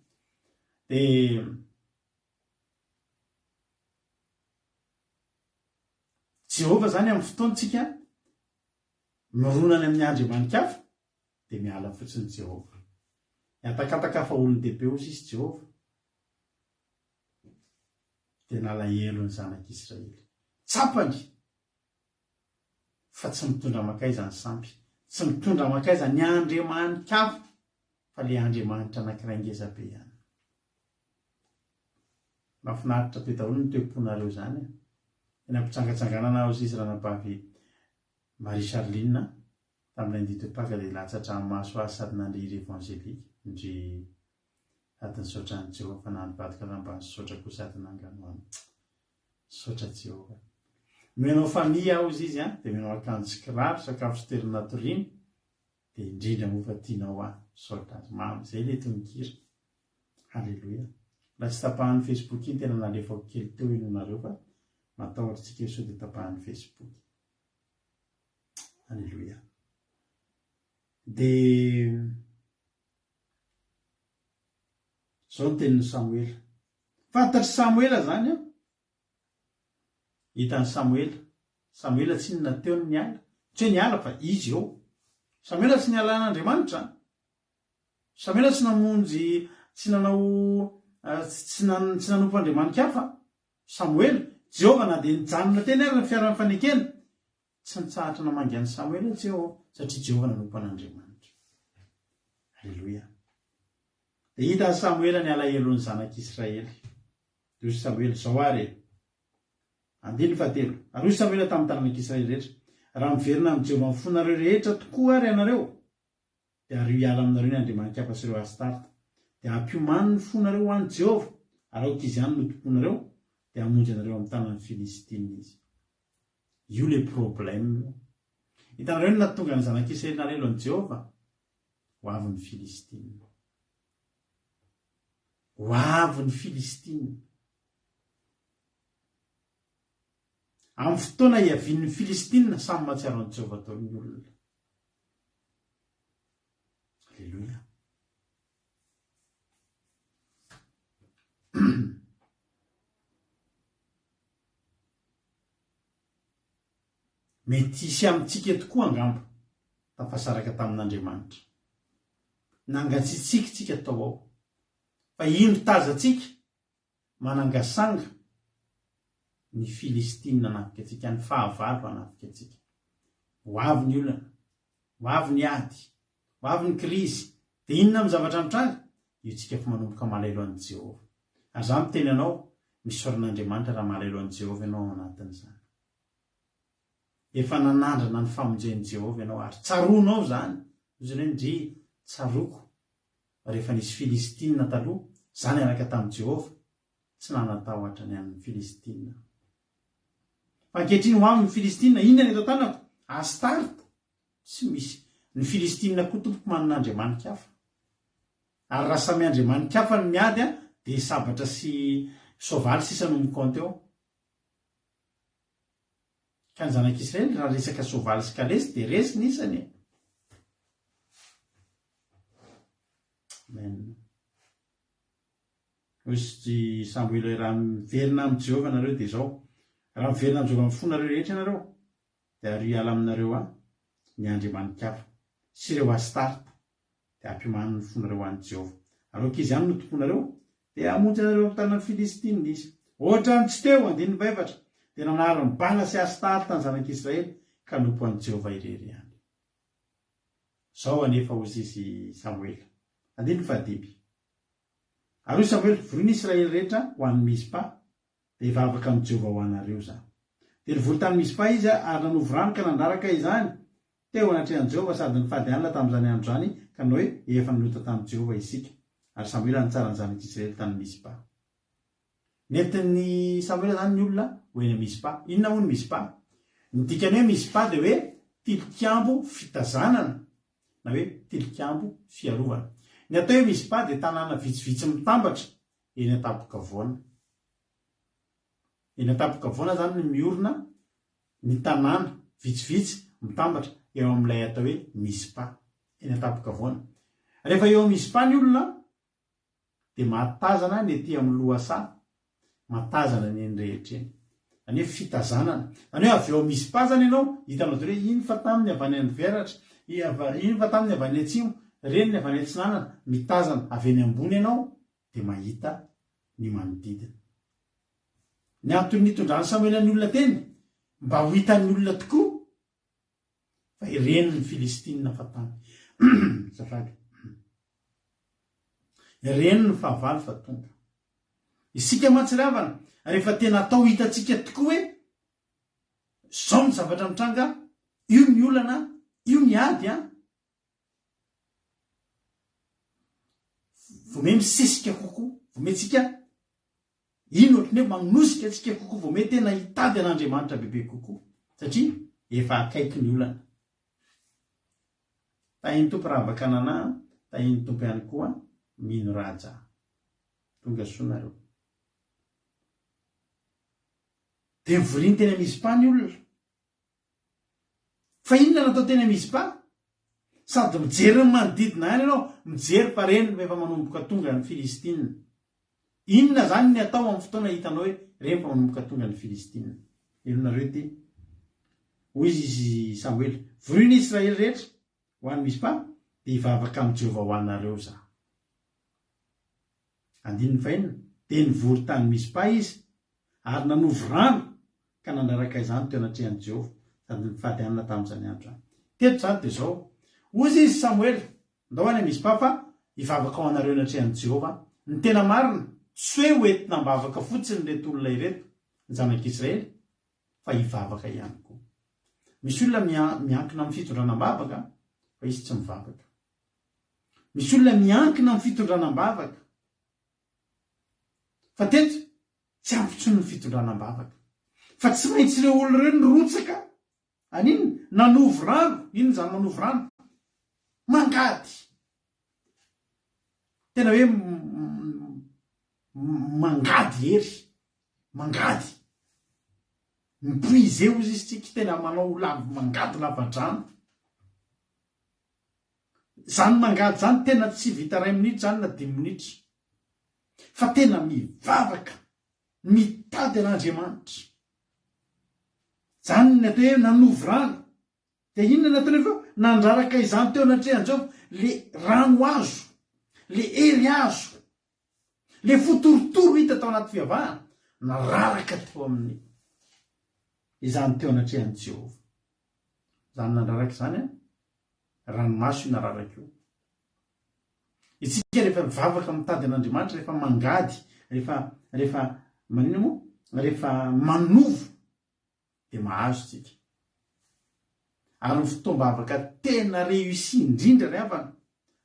Dia Jehovah izany amin'ny fotoana tsika mirona any amin'ny andriamani-kafa dia miala fotsiny Jehovah. Nihatakataka fa olon-dehibe hozy izy Jehovah, dia nalahelo ny zanak'Israely. Tsapany fa tsy mitondra mankaiza ny sampy, tsy mitondra mankaiza ny andriamani-kafa, fa ilay Andriamanitra anankiray ngeza be ihany. Mahafinaritra be daholo ny toe-ponareo izany e. Tena ampitsangatsanganana hozy izy ranabavy Marie Charline. Tamin'ny lundi de Pâques dia latsa-dranomaso azy sady nandre hira évangélique, ndry sady nisaotra an'i Jehovah fa nanibadika aza mba nisaotra koa sady nanganohano. Misaotra Jehovah. Nomenao famille aho hozy izy an, dia omenao akanjo sy kiraro, sakafo sy toerana hatoriana, dia indrindra moa fa tianao aho. Misaotra azy. Mamy izay ilay tononkira. Haleloia. Mbola tsy tapahan'ny Facebook iny tena nalefako kely teo inoanareo fa matahotra tsika io sao dia tapahan'ny Facebook. Aleloia. Dia zao ny tenin'i Samoela. Fantatr'i Samoela zany an. Hitan'i Samoela. Samoela tsinona teo ny niala. Tsy hoe niala fa izy eo. Samoela tsy niala an'Andriamanitra. Samoela tsy namonjy, tsy nanao, tsy tsy nanompo andriamani-kafa. Samoela, Jehovah na dia nijanona teny ary ny fiaran'ny fanekena, tsy nitsahatra namangy an'i Samoela Jehovah, satria Jehovah nanompo an'Andriamanitra. Aleloia. Dia hitan'i Samoela ny alahelon'ny zanak'Israely. Dia hoy Samoela, Izao àry e! Andininy fahatelo. Ary hoy Samoela tamin'ny taranak'Israely rehetra, Raha miverina amin'i Jehovah amin'ny fonareo rehetra tokoa àry ianareo, dia ario hiala aminareo ny andriamani-kafa sy ireo Astarta. Dia ampiomano ny fonareo ho an'i Jehovah, ary aoka izy ihany no tompoinareo, dia hamonjy anareo amin'ny tanan'ny Filistina izy. Io ilay problème io. Hitanareo ny nahatonga ny zanak'Israely nalahelo an'i Jehovah? Ho avy ny Filistina. Ho avy ny Filistina. Amin'ny fotoana hiavian'ny Filistina, samy mahatsiaro an'i Jehovah daholo ny olona. Aleloia. Mety hisy amintsika eto koa angamba tafasaraka tamin'Andriamanitra. Nangatsiatsiaka isika tao ao. Fa indro tazantsika manangasanga ny Filistina hanafika antsika, ny fahavalo hanafika antsika. Ho avy ny olana, ho avy ny ady, ho avy ny krizy. Dia inona amin'ny zavatra mitranga? Io tsika efa manomboka malahelo an'i Jehovah. Ary izaho miteny anao, misaora an'Andriamanitra raha malahelo an'i Jehovah ianao ao anatin'izany. Efa nanandrana ny famonjen'i Jehovah ianao, ary tsaroanao izany. Hoy izy hoe, Ndry, tsaroako rehefa nisy Filistina taloha, izaho niaraka tamin'i Jehovah, tsy nanan-tahotra ny amin'ny Filistina aho. Fa ankehitriny ho avy ny Filistina, inona ny eto an-tanako? Astarta? Tsy misy. Ny Filistina koa tompoko manana andriamani-kafa. Ary raha samy andriamani-kafa no miady, dia sabatra sy soavaly sisa no mikaonty eo. Ka ny zanak'Israely raha resaka soavaly sy kalesy dia resy ny isany e. Amen. Hoy i Samoela hoe raha miverina amin'i Jehovah nareo dia izao, raha miverina amin'i Jehovah amin'ny fonareo rehetra ianareo, dia ario hiala aminareo ahy ny andriamani-kafa sy ireo Astarta dia ampiomano ny fonareo ho an'i Jehovah. Ary aoka izy ihany no tomponareo, dia hamonjy anareo amin'ny tanan'ny Filistinina izy. Hoatran'ny tsy teo, andininy fahefatra, dia nanary ny Bala sy Astarta ny zanak'Israely, ka hanompo an'i Jehovah irery ihany. Izao anefa, hoy izy Samoela, andininy fahadimy, Ary hoy Samoela, Vorio ny Israely rehetra ho any Mizpa, dia hivavaka amin'i Jehovah ho anareo izaho. Dia nivory tany Mizpa izy ary nanovo rano ka nandraraka izany teo anatrehan'i Jehovah sady nifady hanina tamin'izany andro izany ka nanao hoe, Efa nanota tamin'i Jehovah isika. Ary Samoela nitsara ny zanak'Israely tany Mizpa. Nentin'i Samoela izany ny olona ho eny Mizpa. Inona moa ny Mizpa? Ny dikan'ny hoe Mizpa dia hoe tilikambo fitazanana na hoe tilikambo fiarovana. Ny atao hoe Mizpa dia tanàna vitsivitsy mitambatra eny an-tampon-kavoana. Eny an-tampon-kavoana izany no miorina ny tanàna vitsivitsy mitambatra eo amin'ilay atao hoe Mizpa, eny an-tampon-kavoana. Rehefa eo amin'ny Mizpa ny olona dia mahatazana ny ety amin'ny lohasaha, mahatazana ny eny rehetra eny. Izany hoe fitazanana. Izany hoe avy eo Mizpa izany ianao, hitanao daholo hoe iny fa taminy avy any Anveratra, iny fa taminy avy any Atsimo, ireny ny avy any Atsinanana, mitazana avy eny ambony ianao dia mahita ny manodidina. Ny antony nitondran'i Samoela ny olona teny, mba ho hitan'ny olona tokoa fa ireny ny Filistina fa tany. Azafady. Ireny ny fahavalo fa tonga. Isika mantsy ry havana, rehefa tena atao hitantsika tokoa hoe izao ny zavatra mitranga, io ny olana, io ny ady an, Vao miha misesika kokoa, vao miha tsika ino ohatran'ny hoe manosika antsika kokoa, vao miha tena hitady an'Andriamanitra bebe kokoa satria efa akaiky ny olana. Tahin'ny Tompo Ravakanana, tahin'ny Tompo ihany koa Mino Raja. Tonga soa nareo. Dia nivoriany teny Mizpa ny olona. Fa inona no atao teny Mizpa? Sady mijery ny manodidina ihany ianao, mijery fa reny fa efa manomboka tonga ny Filistina. Inona izany ny atao amin'ny fotoana hitanao hoe reny fa manomboka tonga ny Filistina? Henonareo ity. Hoy izy Samoela, Vorio ny Israely rehetra ho any Mizpa, dia hivavaka amin'i Jehovah ho anareo izaho. Andininy fahenina, Dia nivory tany Mizpa izy, ary nanovo rano ka nanaraka izany teo anatrehan'i Jehovah, sady nifady hanina tamin'izany andro izany. Teto izany dia izao, Hoy izy, Samoela, ndao any Mizpa fa hivavaka ho anareo eo anatrehan'i Jehovah aho. Ny tena marina, tsy hoe ho entina am-bavaka fotsiny ireto olona ireto, ny zanak'Israely, fa hivavaka ihany koa. Misy olona miankina amin'ny fitondrana am-bavaka fa izy tsy mivavaka. Misy olona miankina amin'ny fitondrana am-bavaka fa teto tsy ampy intsony ny fitondrana am-bavaka. Fa tsy maintsy ireo olona ireo nirotsaka an'inona? Nanovo rano. Inona izany manovo rano? Mangady. Tena hoe mangady hery. Mangady. Mi-puiser hozy izy tsika, tena manao lava mangady lava-drano. Zany mangady zany tena tsy vita ray minitra zany na dimy minitra. Fa tena mivavaka, mitady an'Andriamanitra. Zany ny atao hoe nanovo rano. Dia inona no nataony avy eo? Nandraraka izany teo anatrehan'i Jehovah, le rano azo, le hery azo, le fo torotoro hita tao anaty fivavahana, nararaka teo amin'ny izany teo anatrehan'i Jehovah. Izany nandraraka izany an, ranomaso io nararaka io. Isika rehefa mivavaka mitady an'Andriamanitra, rehefa mangady, rehefa rehefa maninona moa? Rehefa manovo dia mahazo tsika. Ary ny fotoam-bavaka tena réussi indrindra ry havana,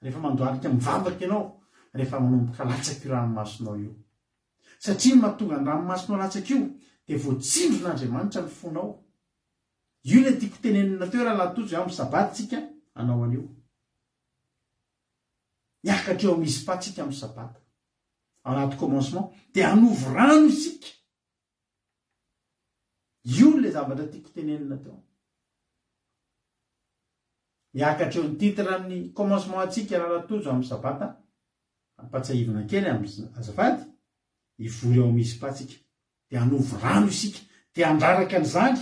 rehefa mandohalika mivavaka ianao, rehefa manomboka latsaka io ranomasonao io. Satria ny mahatonga ny ranomasonao latsaka io, dia voatsindron'Andriamanitra ny fonao. Io ilay tiako tenenina teo rahalahy Tojo, amin'ny sabata tsika hanao an'io. Hiakatra eo amin'ny Mizpa tsika amin'ny sabata. Ao anaty commencement, dia hanovo rano isika. Io ilay zavatra tiako tenenina teo. Miakatra eo ny titre ny commencement antsika Rahalahy Tojo amin'ny sabata, ampatsiahivina kely amin'ny azafady, hivory ao Mizpa tsika, dia hanovo rano isika, dia handraraka an'izany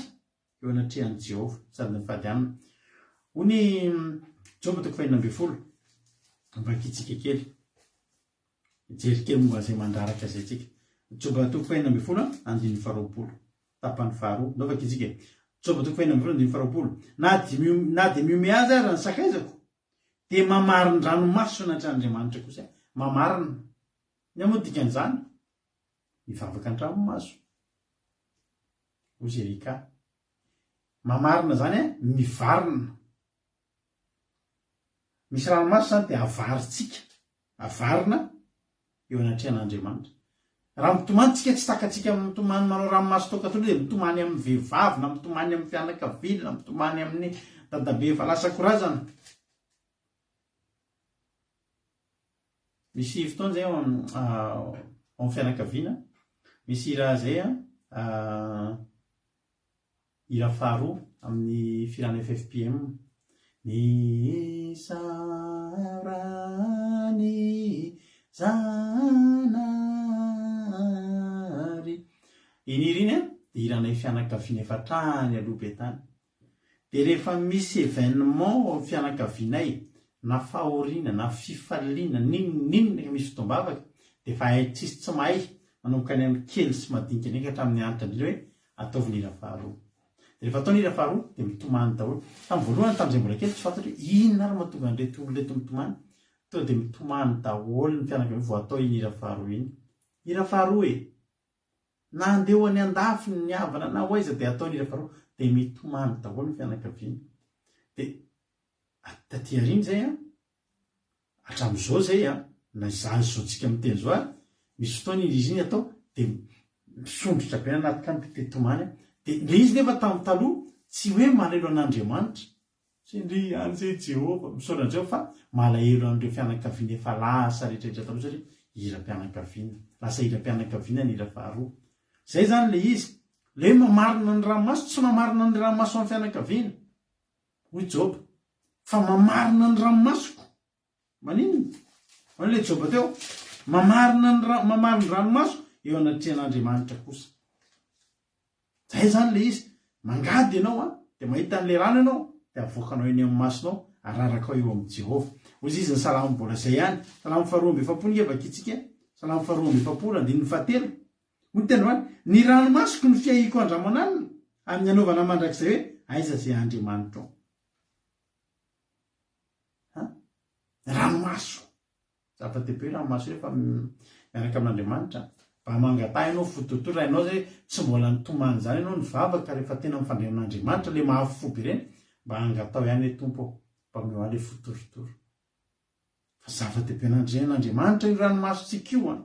eo anatrehan'i Jehovah, sady mifady aminy. Hoy ny Joba toko fahenina ambinifolo, vakintsika kely. Hijery kely momba an'izay mandraraka izay tsika. Joba toko fahenina ambinifolo andininy faharoapolo. Tapany faharoa. Ndao vakintsika e. Joba toko fahenina ambinifolo andininy faharoapolo. Na dia na dia mihomehy azy aza ny sakaizako, dia mamarin-dranomaso anatrehan'Andriamanitra kosa aho. Mamarina. Inona moa ny dikan'izany? Mivavaka an-dranomaso. Hoy Erika. Mamarina izany an, mivarina. Misy ranomaso izany dia avarintsika, avarina eo anatrehan'Andriamanitra. Raha mitomany tsika tsy takatsika mitomany manao ranomaso toaka tony dia mitomany amin'ny vehivavy na mitomany amin'ny fianakaviana na mitomany amin'ny dadabe efa lasa korazana. Misy fotoana izay ao amin'ny fianakaviana, misy hira izay an, Hira faharoa amin'ny fihirana ffpm. Ny isaorany Zanahary. Iny hira iny dia hiranay fianakaviana efa hatrany aloha be tany. Dia rehefa misy événement ao amin'ny fianakavianay, na fahoriana, na fifaliana, n'inon'inona ka misy fotoam-bavaka, dia efa hay tsisy tsy mahay, manomboka any amin'ny kely sy madinika indrindra ka hatramin'ny antitra indrindra hoe Ataovy ny hira faharoa. Dia rehefa atao ny hira faharoa dia mitomany daholo. Tamin'ny voalohany tamin'izay mbola kely tsy fantatro hoe inona ary mahatonga an'ireto olona ireto mitomany. Tonga dia mitomany daholo ny fianakaviana vao atao iny hira faharoa iny. Hira faharoa e! Na handeha ho any andafy ny havana na ho aiza dia atao ny hira faharoa dia mitomany daholo ny fianakaviana. Dia taty aoriana izay an, Hatramin'izao izay an, na izany izao tsika miteny izao ary, misy fotoana iny izy iny atao dia misondrotra be anaty tany dia te tomany aho. Dia ilay izy nefa tamin'ny taloha tsy hoe malahelo an'Andriamanitra, tsy ndry ihany izay Jehovah, misaotra an'i Jehovah fa malahelo an'ireo fianakaviana efa lasa rehetra rehetra taloha satria hiram-pianakaviana. Lasa hiram-pianakaviana ny hira faharoa. Izay izany ilay izy. Ilay hoe mamarina ny ranomaso, tsy mamarina ny ranomaso amin'ny fianakaviana. Hoy Joba, Fa mamarina ny ranomasoko. Maninona? Hoy ilay Joba teo, Mamarina ny ra, mamarin ny ranomaso eo anatrehan'Andriamanitra kosa. Zay izany ilay izy. Mangady ianao an, dia mahita an'ilay rano ianao, dia avoakanao eny amin'ny masonao, ararakao eo amin'i Jehovah. Hoy izy ny salamo mbola izay ihany. Salamo faharoa amby efapolo nge vakintsika. Salamo faharoa amby efapolo, andininy fahatelo. Hoy ny teny hoe, Ny ranomasoko no fiahiako andro aman'alina, amin'ny hanaovana mandrakizay hoe, Aiza izay Andriamanitrao? Ha? Ranomaso. Zava-dehibe ranomaso rehefa miaraka amin'Andriamanitra. Mba mangataha ianao fo torotoro raha ianao zay tsy mbola nitomany izany ianao nivavaka rehefa tena mifandray amin'Andriamanitra le mafy fo be ireny mba angatao ihany hoe Tompo ô mba omeo ahy le fo torotoro. Fa zava-dehibe an'Andriamanitra io ranomasontsika io an.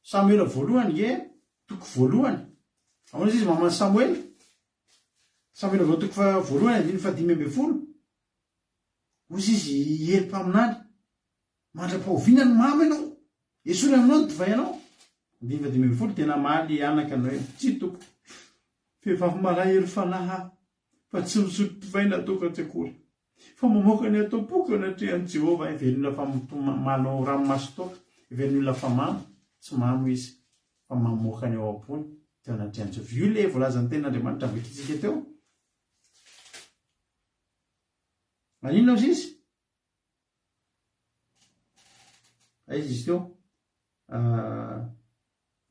Samoela voalohany nge toko voalohany. Ahoana izy izy maman'i Samoela? Samoela voalohany toko voalohany andininy faha-15. Hoy izy i Ely mpaminany, Mandra-pahoviana no mamo ianao? Esory aminao ny divay anao. Andininy faha-15 dia namaly anaka ny hoe, Tsia tompoko, vehivavy malahelo fanahy aho, fa tsy misotro divay na toaka tsy akory, fa mamoaka ny ato am-poko eo anatrehan'i Jehovah. Heverin'ny olona fa manao ranomason-toaka, heverin'ny olona fa mamo, tsy mamo izy, fa mamoaka ny ao am-pony teo anatrehan'i Jehovah. Io ilay voalazan'ny tenin'Andriamanitra vakintsika teo. Maninona ozy izy? Aiza izy teo? Ah,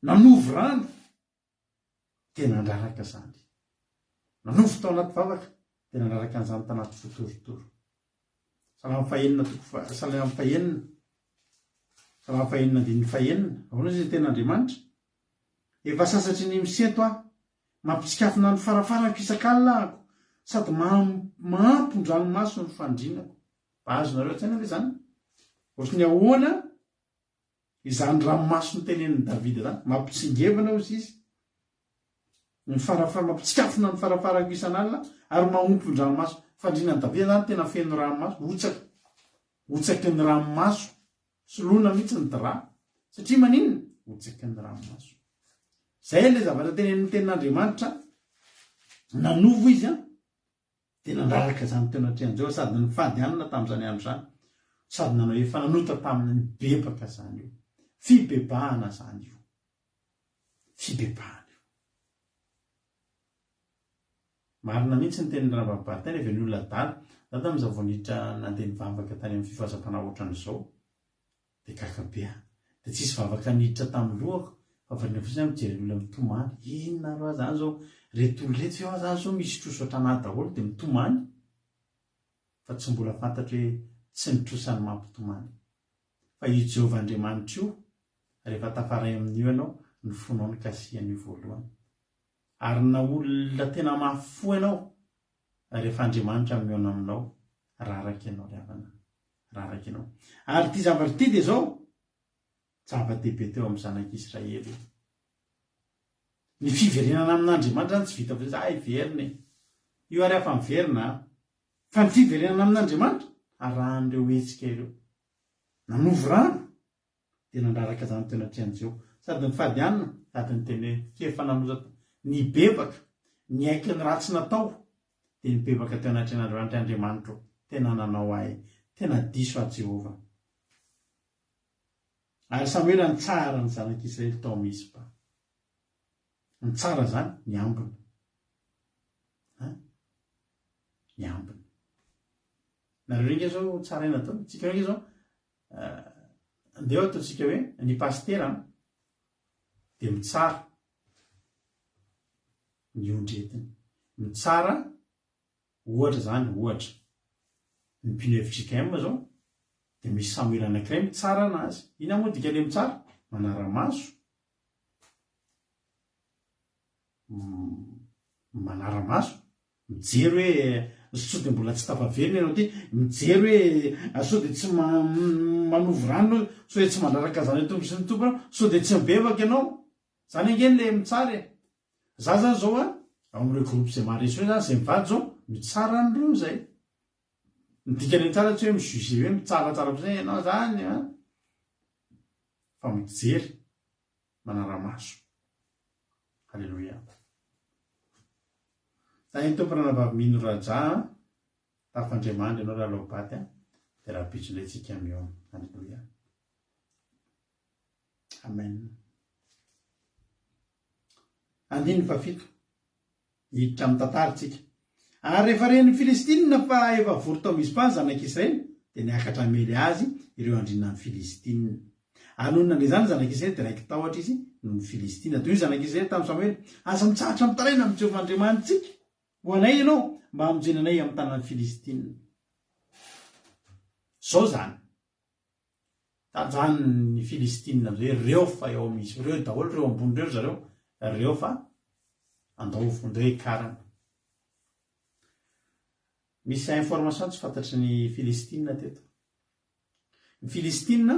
nanovo rano dia nandraraka izany. Nanovo tao anaty vavaka dia nandraraka an'izany tanaty fo torotoro. Salamo fahenina toko fa salamo fahenina. Salamo fahenina andininy fahenina. Ahoana izy ny tenin'Andriamanitra? Efa sasatry ny misento aho Mampitsikafona ny farafarako isak'alina ahako sady mampon-dranomaso ny fandrinako. Mba azonareo an-tsaina ve izany? Ohatry ny ahoana izany ranomaso notenenin'i Davida izany? Mampitsingevana hozy izy. Ny farafara, mampitsikafona ny farafarako isan'alina ary mahompon-dranomaso. Fandrinan'i Davida izany tena feno ranomaso, hotsaka. Hotsaky ny ranomaso. Soloina mihitsy ny drap. Satria maninona? Hotsaky ny ranomaso. Zay ilay zavatra tenenin'ny tenin'Andriamanitra, nanovo izy an, dia nandraraka izany teo anatrehan'i Jehovah sady nifady hanina tamin'izany andro izany, sady nanao efa nanota taminy nibebaka izany io. Fibebahana izany io. Fibebahana io. Marina mihitsy ny tenin'i Rahavavy Barthen, avy ny olona adala. Za tamin'izaho vao niditra nandeha nivavaka tany amin'ny fifazam-panahy ohatran'izao, dia gaga be aho. Dia tsisy vavaka niditra tamin'ny lohako, fa variana fotsiny aho mijery ny olona mitomany. Inona ary hoa zany zao? Reto olona reto ve hoa zany zao misy trosa ohatran'ahy daholo dia mitomany? Fa tsy mbola fantatro hoe tsy ny trosa no mampitomany. Fa io Jehovah Andriamanitra io, rehefa tafaray amin'io ianao, ny fonao no kasihany io voalohany. Ary na olona tena mafy fo ianao, rehefa Andriamanitra mihaona aminao, raraka ianao ry havana, raraka ianao. Ary ity zavatra ity dia izao, zava-dehibe teo amin'ny zanak'Israely io. Ny fiverenana amin'Andriamanitra izany tsy vita fotsiny, za hiverina e. Io ary afa miverina an. Fa ny fiverenana amin'Andriamanitra, arahan'ireo hetsika ireo. Nanovo rano, dia nandraraka izany teo anatrehan'i Jehovah. Sady nifady hanina, sady niteny hoe, F'efa nanozata, nibebaka, niaiky ny ratsy natao, dia nibebaka teo anatrehan'Andriamanitra Andriamanitro, tena nanao ahy, tena diso aho Jehovah. Ary Samoela nitsara ny zanak'Israely tao Mizpa. Nitsara izany, niambina. Hein? Niambina. Nareo ringa zao tsaraina daholo. Tsika ringa zao Andeha ataontsika hoe ny pasitera dia mitsara ny ondry entiny. Mitsara ohatra izany, ohatra, ny mpino fjkm izao dia misy Samoela anankiray mitsara anazy. Inona moa dikan'ilay mitsara? Manara-maso. Manara-maso. Mijery hoe sao dia mbola tsy tafaverina ianao ity, mijery hoe sao dia tsy manovo rano ianao, sao dia tsy mandraraka an'izany Tompo sy ny Tompo ianao, sao dia tsy mibebaka ianao. Izany ange ilay mitsara e. Za zany izao an, ao amin'ireo groupe izay maharesy ireo zany, izay mivady izao, mitsara an'ireo izay. Ny dikan'ilay mitsara tsy hoe mi-juger hoe mitsaratsara fotsiny hoe ianao izany an, fa mijery, manara-maso. Aleloia. Tahin'ny Tompo ranabavy Mino Raja a! Tafandriamandry ianao Lalao Baty a! Dia rahampitso indray tsika mihaona. Aleloia. Amen. Andininy fahafito. Hiditra amin'ny tantara tsika. Ary rehefa ren'ny Filistinina fa efa vory tao Mizpa ny zanak'Israely, dia niakatra hamely azy ireo andrianan'ny Filistinina. Ary nony nandre izany ny zanak'Israely, dia raiki-tahotra izy noho ny Filistina. Dia hoy ny zanak'Israely tamin'i Samoela, Aza mitsahatra mitaraina amin'i Jehovah Andriamanitsika ho anay ianao, mba hamonjena anay amin'ny tanan'ny Filistina. Izao izany. Tajan ny Filistina amizay hoe reo fa eo amin'izy ireo daholo reo ambony reo ry zareo, reo fa andao andao hiakarana. Misy information tsy fantatry ny Filistina teto. Ny Filistina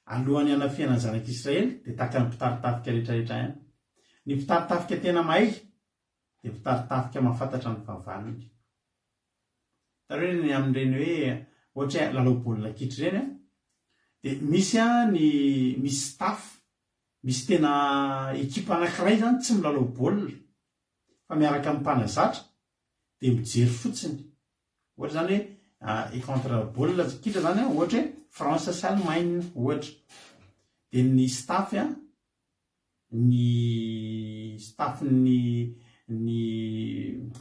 alohan'ny hanafihana ny zanak'Israely dia tahaka ny mpitari-tafika rehetrarehetra ihany. Ny mpitari-tafika tena mahay dia mpitari-tafika mahafantatra ny fahavalony. Hitanareo ireny amin'ireny hoe ohatra hoe lalao baolina kitra ireny an, dia misy an ny misy staff, misy tena ekipa anankiray izany tsy milalao baolina fa miaraka amin'ny mpanazatra dia mijery fotsiny. Ohatra izany hoe contre baolina kitra izany an, ohatra hoe France sy Allemagne ohatra. Dia ny staff an, ny staff-n'ny ny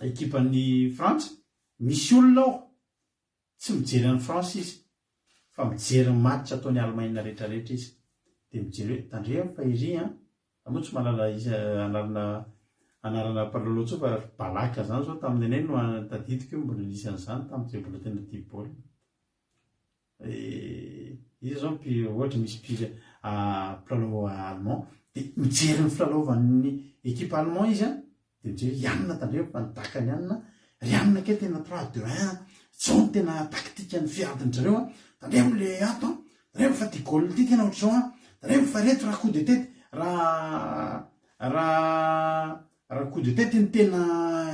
ekipan'ny Frantsa, misy olona ao tsy mijery an'i France izy fa mijery ny match ataon'i Allemagne rehetra rehetra izy dia mijery hoe tandremo fa iry an, za moa tsy mahalala isa anarana anarana mpilalao intsony fa ry Balaka zany zao tamin'ny anay no tadidiko hoe mbola nisy an'izany tamin'izay mbola tena tia baolina. Iza zao mpi ohatra misy mpihira mpilalao allemand dia mijery ny filalaovan'ny ekipa allemand izy an, dia mijery i anona tandremo fa ny dakan'i anona, ry anona kay tena trois deux un, zao no tena taktikan'ny fiadin-dry zareo an, tandremo le ato an, tandremo fa ty goal ty tena ohatr'izao an, tandremo fa reto raha coup de tete raha raha raha coup de tete no tena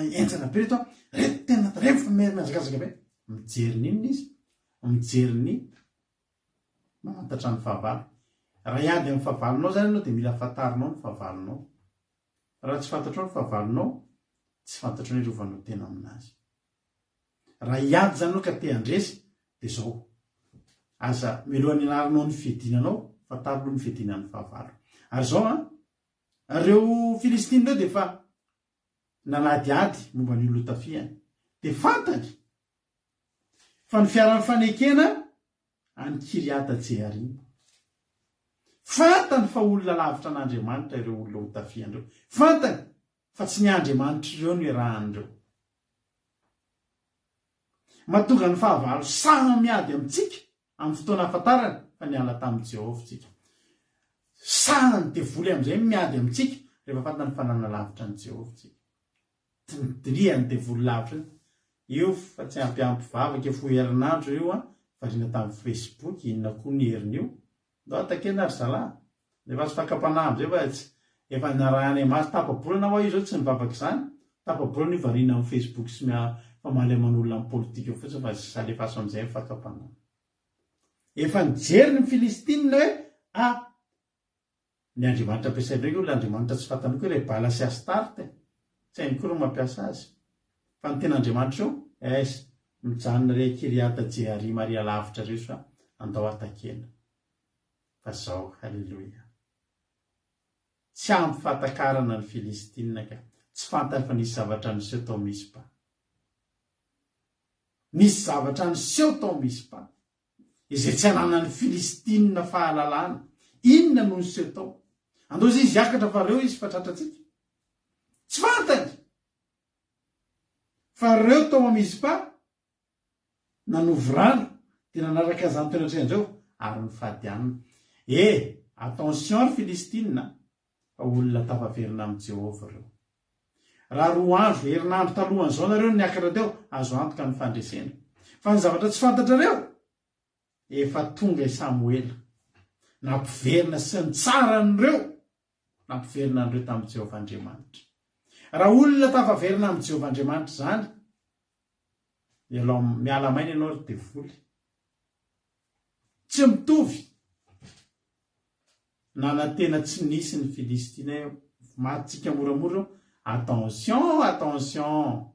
henjana be reto an, reto tena tandremo fa mihazakazaka be, mijery ny inona izy? mijery ny mamantatra ny fahavalo. Raha hiady amin'ny fahavalonao izany ianao dia mila fantarinao ny fahavalonao. Raha tsy fantatrao ny fahavalonao, tsy fantatrao ny hirovanao tena aminazy. Raha hiady izany ianao ka te handresy dia izao, aza mialohan'ny hianaranao ny fiadiana anao, fantaro aloha ny fiadiana ny fahavalo. Ary izao an, ireo Filistina ireo dia efa nanadihady momba ny olona hotafihany. Dia fantany Fa ny fiaran'ny fanekena any Kiriata-Jearima. Fantany fa olona lavitra an'Andriamanitra ireo olona hotafihany ireo. Fantany fa tsy ny andriamanitr'ireo no iarahan'ireo. Mahatonga ny fahavalo sahy miady amintsika amin'ny fotoana ahafantarany fa niala tamin'i Jehovah isika. Sahy ny devoly amin'izay miady amintsika rehefa fantany fa nanalavitra an'i Jehovah isika. Dinihan'ny devoly lavitra io. Io fa tsy ampiampy vavaka io fo herinandro io an, variana tamin'ny facebook, inona koa ny herin'io? Ndao atakena ry zalahy. Alefaso fakam-panahy amin'izay fa tsy efa narahanay maso tapa-bolana hoa io zao tsy nivavaka izany, tapa-bolana io variana amin'ny facebook sy mifamaly aman'olona amin'ny politika fotsiny fa alefaso amin'izay ny fakam-panahy. Efa nijery ny Filistina hoe ah Ny andriamanitra ampiasain'ireo io ilay andriamanitra tsy fantany koa ilay Bala sy Astarte, tsy hainy koa ny mampiasa azy. Fa ny tena andriamanitra io, es, mijanona re Kiriata Jearima ary alavitra reo sa andao atakena. Fa zao, haleloia. Tsy ampy fahatakarana ny Filistina ka. Tsy fantany fa nisy zavatra niseho tao Mizpa. Nisy zavatra niseho tao Mizpa. izay tsy ananan'ny Filistina fahalalana. Inona no niseho tao? Andao izy hiakatra fa reo izy fa tratrantsika. Tsy fantany fa reo tao a Mizpa nanovo rano dia nanaraka an'izany teo anatrehan-dreo ary nifady hanina. E, attention ry Filistina fa olona tafaverina amin'i Jehovah ireo. Raha roa andro, herinandro talohan'izao nareo no niakatra teo, azo antoka ny fandresena. Fa ny zavatra tsy fantatrareo, efa tonga i Samoela, nampiverina sy nitsara an'ireo, nampiverina an'ireo tamin'i Jehovah Andriamanitra. Raha olona tafaverina amin'i Jehovah Andriamanitra izany, miala maina ianao ry devoly. Tsy mitovy. Nanantena tsy nisy ny Filistina eo. Matintsika moramora eo. Attention, attention!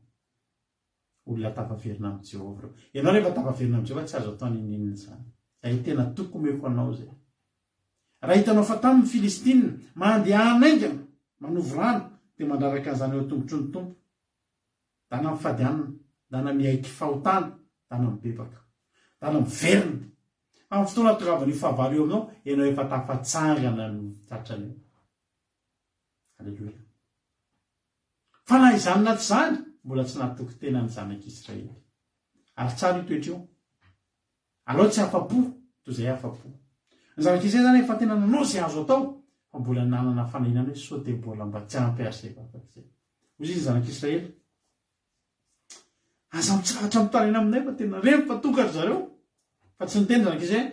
Olona tafaverina amin'i Jehovah ireo. Ianao rehefa tafaverina amin'i Jehovah tsy azo atao n'inon'inona izany. Izay tena toky omeko anao izay. Raha hitanao fa tamy ny Filistina, mandehana haingana, manovo rano, dia mandraraka an'izany eo an-tongotry ny Tompo. Dana mifady hanina, dana miaiky fahotana, dana mibebaka. Dana miverina. Amin'ny fotoana ahatongavan'io fahavalo io aminao, ianao efa tafatsangana no tratran'io. Aleloia. Fa na izany na tsy izany, mbola tsy nahatoky tena ny zanak'Israely. Ary tsara io toetra io. Alao tsy afa-po, toy izay afa-po. Ny zanak'Israely izany efa tena nanao izay azo atao, fa mbola nanana fanahinana hoe sao dia mbola mba tsy ampy ary izay vavaka izay. Hoy izy ny zanak'Israely, Aza mitsahatra mitaraina aminay fa tena revy fa tonga ry zareo. Fa tsy niteny zanak'Israely,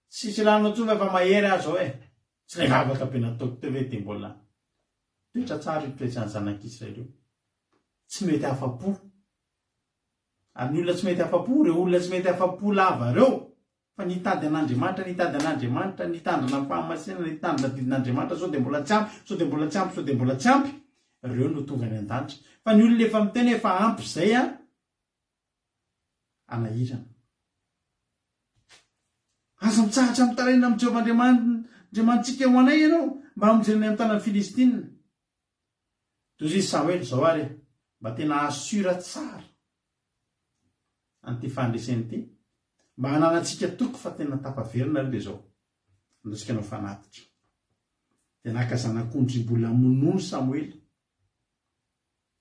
tsisy ilana intsony fa efa mahery aho izao e. Tsy ilay vavaka be nataoko teo ve dia mbola toetra tsara io toetran'ny zanak'Israely io. Tsy mety afa-po. Ary ny olona tsy mety afa-po, ireo olona tsy mety afa-po lava ireo, fa nitady an'Andriamanitra, nitady an'Andriamanitra, nitandrina ny fahamasinana, nitandrina didin'Andriamanitra, sao dia mbola tsy ampy, sao dia mbola tsy ampy, sao dia mbola tsy ampy, ireo no tonga any an-danitra. Fa ny olona efa miteny hoe efa ampy izay an, hanahirana. Aza mitsahatra mitaraina amin'i Jehovah Andriamanitsika ho anay ianao, mba hamonjena anay amin'ny tanan'ny Filistina. Toy izy Samoela, izao ary e, mba tena assure tsara an'ity fandresena ity, mba hananantsika toky fa tena tafaverina aloha dia izao, andaontsika hanao fanatitra. Dia naka zanak'ondry mbola minono Samoela.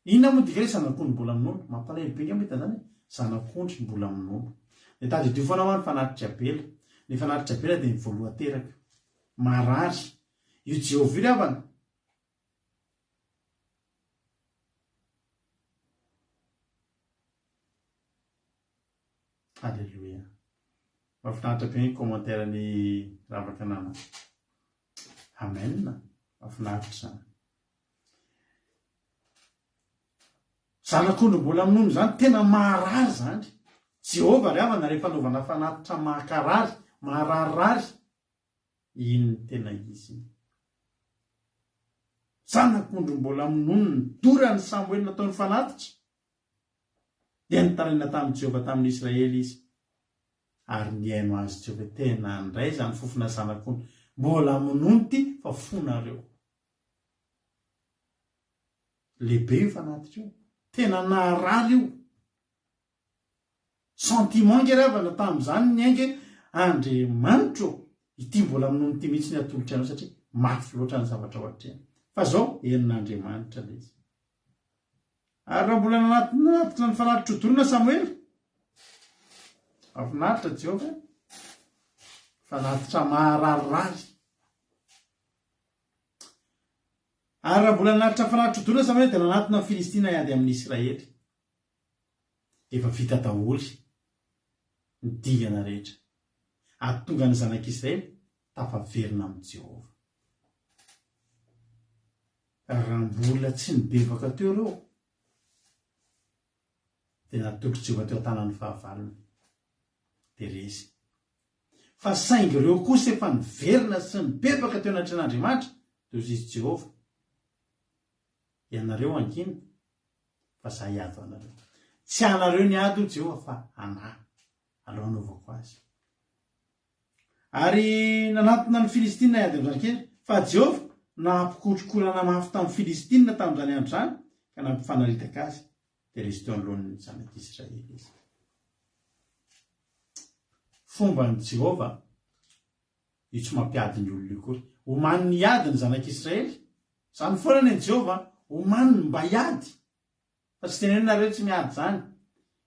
Inona moa dika hoe zanak'ondry mbola minono? Mampalahelo be angamba mahita an'izany e! Zanak'ondry mbola minono. Dia tadidio foana hoa ny fanatitr'i Abela. Ny fanatitr'i Abela dia ny voalohan-teraka. Marary. Io Jehovah io ry havana. Alléluia. Mahafinaritra be ny commentaire ny Ravakanana. Amen. Mahafinaritra izany. Zanak'ondry mbola minono izany, tena maharary izany. Jehovah ry havana rehefa anaovana fanatitra mahakarary, mahararirary, iny no tena izy iny. Zanak'ondry mbola minono nodoran'i Samoela nataony fanatitra, dia nitaraina tamin'i Jehovah tamin'ny Israely izy. Ary nihaino azy Jehovah, tena handray izany fofona zanak'ondry mbola minono ity fa fonareo. Lehibe io fanatitra io. Tena naharary io. Sentiment nge ry havana tamin'izany niainga hoe Andriamanitra ô, ity mbola minono ity mihitsy ny atolotry anao satria mafy loatra ny zavatra ao atrehany. Fa zao henon'Andriamanitra ilay izy. Ary raha mbola nanatitra ny fanatitra hodorana Samoela, mahafinaritra Jehovah e, fanatitra mahararirary. Ary raha mbola nanatitra fanatitra hodorana Samoela dia nanatona ny Filistina hiady amin'ny Israely. Efa vita daholo ny dingana rehetra, ary tonga ny zanak'Israely tafaverina amin'i Jehovah. Raha mbola tsy nibebaka teo ireo, dia natolotr'i Jehovah teo an-tanan'ny fahavalony, dia resy. Fa saingy ireo kosa efa niverina sy nibebaka teo anatrehan'Andriamanitra, dia hoy izy Jehovah, Ianareo hangina, fa za hiady ho anareo. Tsy anareo ny ady hoy Jehovah fa anah. Aleo hanaovako azy. Ary nanatona ny Filistina hiady amin'izany kely, fa Jehovah nampikotrokorana mafy tamin'ny Filistina tamin'izany andro izany, ka nampifanaritaka azy, dia resy teo anoloan'ny zanak'Israely izy. Fomban'i Jehovah io tsy mampiady ny olona io akory. Omaniny hiady ny zanak'Israely, Izany foana ny an'i Jehovah, omaniny mba hiady. Fa tsy teneno nareo tsy miady izany,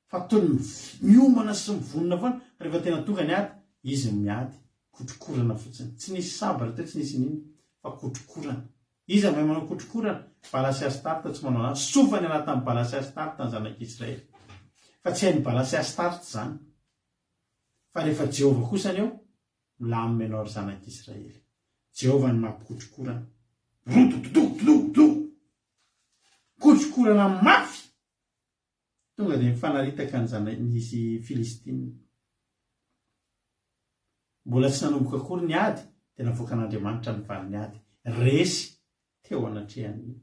fa toy ny miomana sy mivonona foana, fa rehefa tena tonga ny ady, izy no miady, kotrokorana fotsiny. Tsy nisy sabatra teo, tsy nisy n'inona, fa kotrokorana. Iza mahay manao kotrokorana? Bala sy Astarta tsy manao an'izany. Soa fa niala tamin'i Bala sy Astarta ny zanak'Israely. Fa tsy hain'i Bala sy Astarta izany. Fa rehefa Jehovah kosa ny eo, Milamina ianao ry zanak'Israely. Jehovah no mampikotrokorana. Rodododododo! Kotrokorana mafy! Tonga dia nifanaritaka ny zanak'izy Filistina. Mbola tsy nanomboka akory ny ady dia navoakan'Andriamanitra ny valin'ny ady. Resy teo anatrehan'ny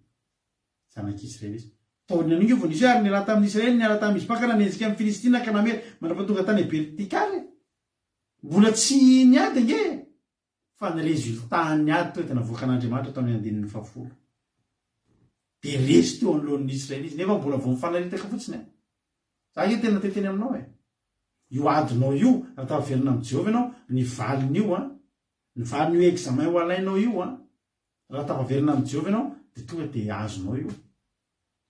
zanak'Israely izy. Taorian'io vao nisy hoe ary niala tamin'ny Israely, niala tamin'i Mizpa ka nanenjika ny Filistina ka namely mandra-pahatonga tany Bertikara. Mbola tsy niady ange e! Fa ny résultat an'ny ady tonga dia navoakan'Andriamanitra tao amin'ny andininy fahafolo. Dia resy teo anoloan'ny Israely izy, nefa mbola vao mifanaritaka fotsiny an! Za ange tena te hiteny aminao e! Io adinao io, raha tafaverina amin'i Jehovah ianao, ny valin'io an, ny valin'io examen ho alainao io an, raha tafaverina amin'i Jehovah ianao, dia tonga dia azonao io.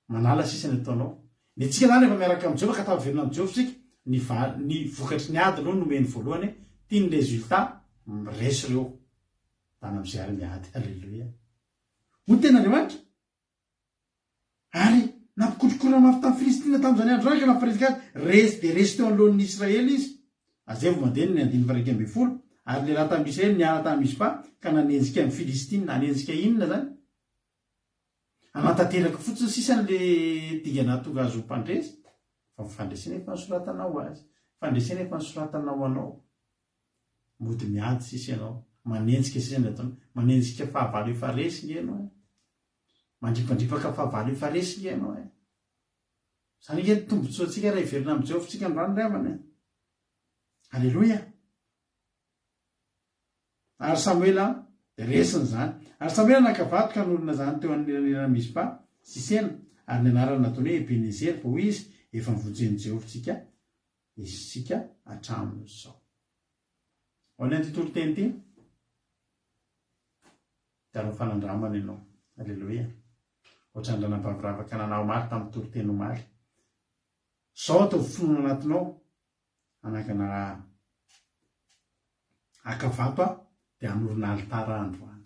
Manala sisa ny ataonao. Ny antsika zany rehefa miaraka amin'i Jehovah ka tafaverina amin'i Jehovah isika, ny va- ny vokatry ny ady aloha no omeny voalohany, ity ny résultat. Resy ireo. Dana amin'izay ary miady. Aleloia. Hoy ny tenin'Andriamanitra. Ary nampikotrokorana mafy tamin'ny Filistina tamin'izany andro izany ka nampiparitaka azy. Resy dia resy teo anoloan'ny Israely izy. Azevo mandeha ny andininy faha-11. Ary ny lehilahy tamin'ny Israely niala tany Mizpa ka nanenjika ny Filistina. Hanenjika inona izany? Hanatanteraka fotsiny sisa an'ilay dingana hahatonga azy ho mpandresy. Fa ny fandresena efa nosoratana ho azy. Fandresena efa nosoratana ho anao. Mody miady sisa ianao. Manenjika sisa ny ataonao. Manenjika fahavalo efa resy nge ianao e. Mandripandripaka fahavalo efa resy nge ianao e. Izany nge ny tombontsoantsika raha hiverina amin'i Jehovah tsika androany ry havana e. Aleloia. Ary Samoela dia resiny izany. Ary Samoela naka vato ka nanorina izany teo anelanelan'i Mizpa sy Sena, ary ny anarany nataony hoe Ebenezera, fa hoy izy, Efa novonjen'i Jehovah tsika isika hatramin'izao. Ho an'ity toriteny ity, dia hanao fanandramana ianao. Aleloia. Ohatran'ny ranabavy ravaka nanao omaly tamin'ny toriteny omaly. Izao ataovy finoana anatinao, hanangana haka vato aho dia hanorina alitara aho androany.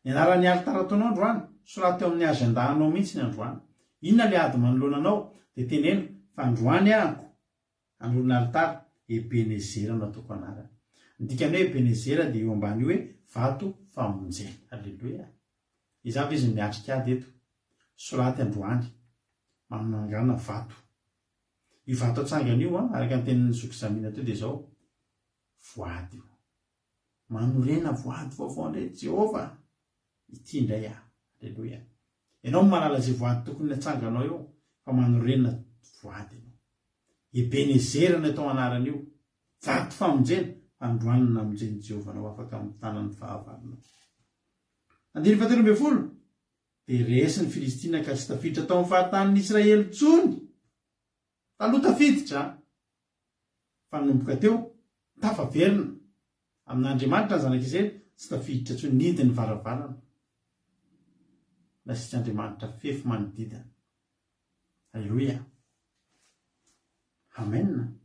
Ny anaran'ny alitara ataonao androany, soraty eo amin'ny agenda anao mihitsy ny androany. Inona ilay ady manoloana anao dia teneno fa androany ahako hanorina alitara, Ebenezera no ataoko anarany. Ny dikan'ny hoe Ebenezera dia eo ambany io hoe vato famonjena. Aleloia. Iza avy izy no miatrika ady eto? Soraty androany. Manangana vato. Io vato atsangana io, araka ny tenin'i Zoky Zamina teo dia izao, voady io. Manorena voady vaovao indray Jehovah. Ity indray aho. Aleloia. Ianao no mahalala izay voady tokony hatsanganao eo, fa manorena voady ianao. Ebenezera no atao anarana io. Vato famonjena, androany no namonjen'i Jehovah anao afaka amin'ny tanan'ny fahavalonao. Andininy fahatelo ambin'ny folo, Dia resy ny Filistina ka tsy tafiditra tao amin'ny faritanin'ny Israely intsony. Taloha tafiditra, fa nanomboka teo, tafaverina amin'Andriamanitra ny zanak'Israely, tsy tafiditra intsony, nihidy ny varavarana. Nasitr'Andriamanitra fefy manodidina. Aleloia. Amen.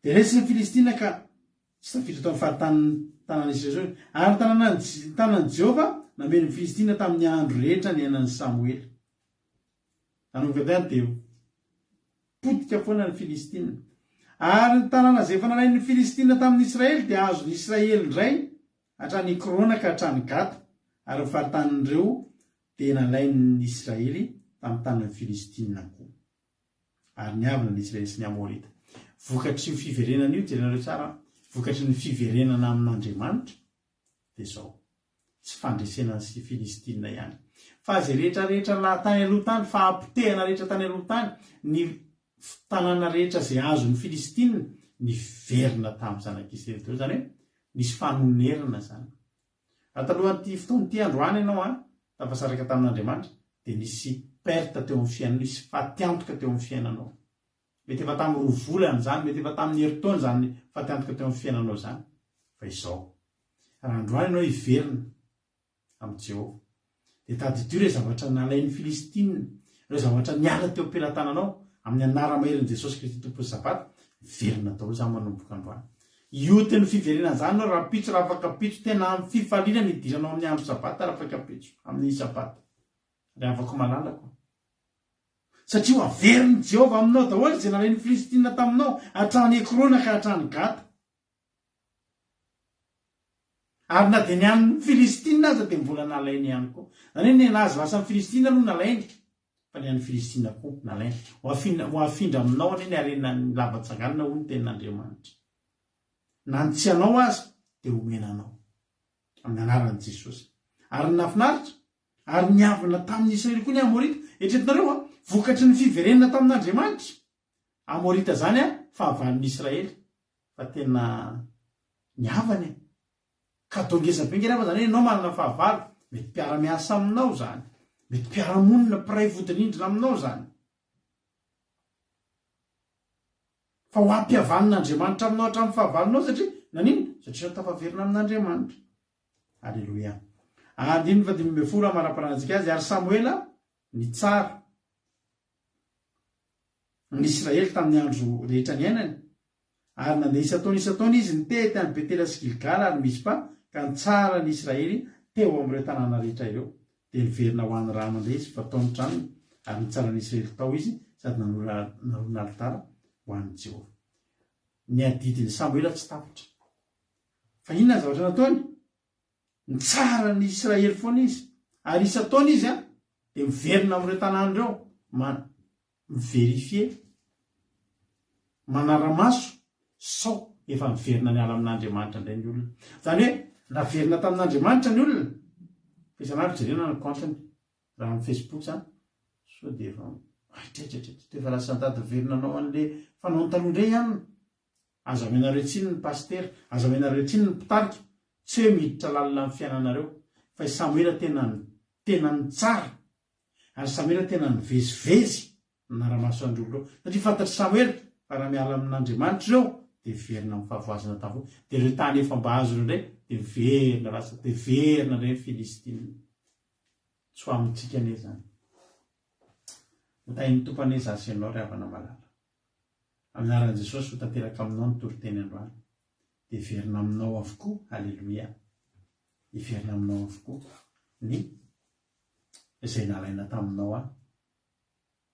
Dia resy ny Filistina ka tsy tafiditra tao amin'ny faritanin'ny tanàna Israely intsony. Ary ny tanànan'i tanan'i Jehovah namely ny Filistina tamin'ny andro rehetra niainan'i Samoela. Nanomboka tany dia potika foana ny Filistina. Ary ny tanàna izay efa nalain'ny Filistina tamin'ny Israely dia azon'ny Israely indray hatrany Ekrona ka hatrany Gata, ary ny faritanin'ireo dia nalain'ny Israely tamin'ny tanan'ny Filistina koa. Ary niavona ny Israely sy ny Amorita. Vokatr'io fiverenana io, jerenareo tsara an, vokatry ny fiverenana amin'Andriamanitra dia izao, tsy fandresena ny Filistina ihany, fa izay rehetra rehetra tany aloha tany, fahapotehana rehetra tany aloha tany, ny tanàna rehetra izay azon'ny Filistina, niverina tamin'ny zanak'Israely daholo, izany hoe nisy fanonerana izany. Raha talohan'ity fotoana ity androany ianao an, tafasaraka tamin'Andriamanitra, dia nisy perte teo amin'ny fiainanao, nisy fatiantoka teo amin'ny fiainanao. Mety efa tamin'ny roa volana izany, mety efa tamin'ny herintaona izany fatiantoka teo amin'ny fiainanao izany. Fa izao, raha androany ianao hiverina amin'i Jehovah, dia tadidio ireo zavatra nalain'ny Filistina, ireo zavatra niala teo am-pelatananao, amin'ny anara-maherin'i Jesosy Kristy Tompon'ny Sabata, miverina daholo izany manomboka androany. Hioty ny fiverenana izany ianao rahampitso, rahafakampitso, tena amin'ny fifaliana ny hidiranao amin'ny andro Sabata rahafakampitso, amin'ny Sabata. Ry havako malalako. Satria ho averin'i Jehovah aminao daholo izay nalain'ny Filistina taminao, hatrany Ekrona ka hatrany Gata. Ary na dia ny an'ny Filistina aza dia mbola nalainy ihany koa. Izany hoe ny an'azy lasan'ny Filistina aloha nalainy, fa ny an'ny Filistina koa nalainy. Ho afindra, ho afindra aminao anie ny harenan'ny lava-tsanganana, hoy ny tenin'Andriamanitra. Na ny tsy anao aza dia homena anao. Amin'ny anaran'i Jesosy. Ary ny nahafinaritra, ary niavona tamin'ny Israely koa ny Amorita. Eritreretinareo va? Vokatry ny fiverenana tamin'Andriamanitra. Amorita izany an, fahavalon'ny Israely. Fa tena nihavana e. Cadeau ngeza be nge raha zany hoe ianao manana fahavalo, mety mpiara-miasa aminao zany, mety mpiara-monina, mpiray vodirindrina aminao zany. Fa ho ampihavanina-Andriamanitra aminao hatramin'ny fahavalonao satria naninona? Satria ianao tafaverina amin'Andriamanitra. Aleloia. Andininy fahadimy ambin'ny folo amaraparanantsika azy, ary Samoela nitsara ny Israely tamin'ny andro rehetra niainany. Ary nandeha isan-taona isan-taona izy nitety an'i Betela sy Gilgala ary Mizpa, ka nitsara ny Israely teo amin'ireo tanàna rehetra ireo. Dia niverina ho any Rama indray izy fa tao ny tranony, ary nitsara ny Israely tao izy sady nanorina alitara ho an'i Jehovah. Ny adidin'i Samoela tsy tapitra. Fa inona ny zavatra nataony? Nitsara ny Israely foana izy. Ary isan-taona izy dia miverina amin'ireo tanàna ireo, mi-verifier, manara-maso sao efa miverina niala amin'Andriamanitra indray ny olona. Izany hoe naverina tamin'Andriamanitra ny olona, fa isan'andro jerena ny compte-ny, raha amin'ny Facebook izany, sao dia efa, aitraitraitraitra, toa efa lasa nitady niverina nanao an'ilay fanaony taloha indray ihany. Aza amenareo tsiny ny pasitera, aza amenareo tsiny ny mpitarika, tsy hoe miditra lalina amin'ny fiainanareo, fa i Samoela tena tena nitsara Ary Samoela tena nivezivezy nanara-maso an'ireo olona ireo, satria fantatr'i Samoela fa raha miala amin'Andriamanitra ireo, dia miverina amin'ny fahavoazana daholo. Dia ireo tany efa mba azo ireo indray, dia miverina lasa, dia miverina indray ny Filistina. Tsy ho amintsika anie izany. Ho tahin'ny Tompo anie izaho sy ianao ry havana malala. Amin'ny anaran'i Jesosy ho tanteraka aminao ny toriteny androany. Dia hiverina aminao avokoa, Aleloia. Hiverina aminao avokoa ny izay nalaina taminao aho.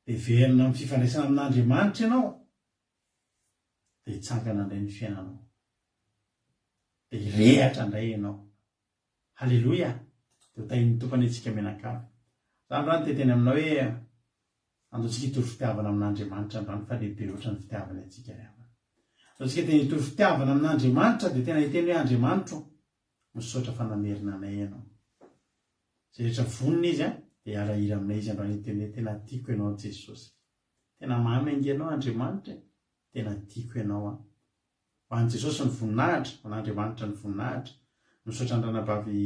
Dia hiverina amin'ny fifandraisana amin'Andriamanitra ianao, dia hitsangana indray ny fiainanao. Dia hirehatra indray ianao. Haleloia! Dia ho tahin'ny Tompo anie tsika mianakavy. Za androany te hiteny aminao hoe andao tsika hitory fitiavana amin'Andriamanitra androany fa lehibe loatra ny fitiavany antsika ry havana. Andao tsika tena hitory fitiavana amin'Andriamanitra dia tena hiteny hoe Andriamanitro misaotra fa namerina anay ianao. Izay rehetra vonona izy an, dia hiara-hira aminay izy androany hiteny hoe tena tiako ianao Jesosy. Tena mamy ange ianao Andriamanitra e! Tena tiako ianao an. Ho an'i Jesosy ny voninahitra, ho an'Andriamanitra ny voninahitra. Misaotra an-dRanabavy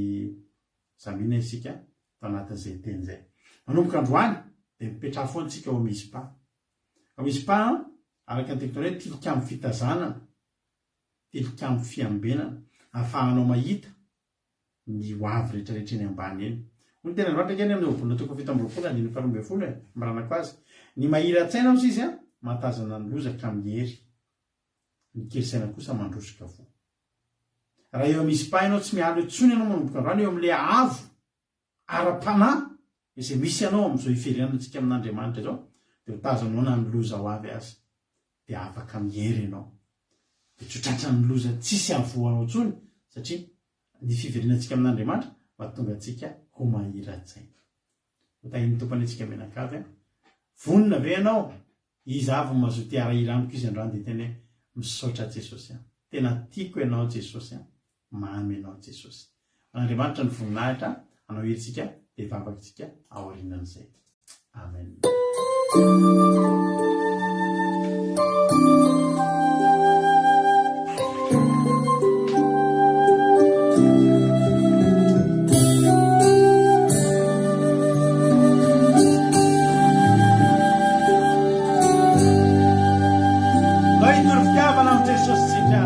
Zamina isika tao anatin'izay teny izay. Manomboka androany dia mipetraha foana isika ao Mizpa. Ao Mizpa, araka ny tiako hoe tilikambo fitazanana, tilikambo fiambenana, ahafahanao mahita ny ho avy rehetra rehetra eny ambany eny. Hoy ny tenin'Andriamanitra ange any amin'ny Ohabolana toko 27 andininy faharoa ambin'ny folo e, amaranako azy. Ny mahira-tsaina hozy izy mahatazana ny loza ka miery. Ny kely saina kosa mandrosoka voa. Raha eo Mizpa ianao tsy miala eo intsony ianao manomboka androany eo amin'ilay avo ara-panahy izay misy anao amin'izao iverenantsika amin'Andriamanitra izao dia ho tazanao na ny loza ho avy aza dia afaka miery ianao. Dia tsy ho tratran'ny loza tsisy havoanao intsony satria ny fiverenantsika amin'Andriamanitra mahatonga antsika ho mahira-tsaina. Ho tahin'ny Tompo anie tsika mianakavy a. Vonona ve ianao? Iza avy no mazoto hiara-hira amiko izy androany dia hiteny hoe misaotra Jesosy a. Tena tiako ianao Jesosy a. Mamy ianao Jesosy. Ho an'Andriamanitra ny voninahitra, hanao hira tsika dia hivavaka tsika aorianan'izay. Amen. Mba hitory fitiavana amin'i Jesosy tsika.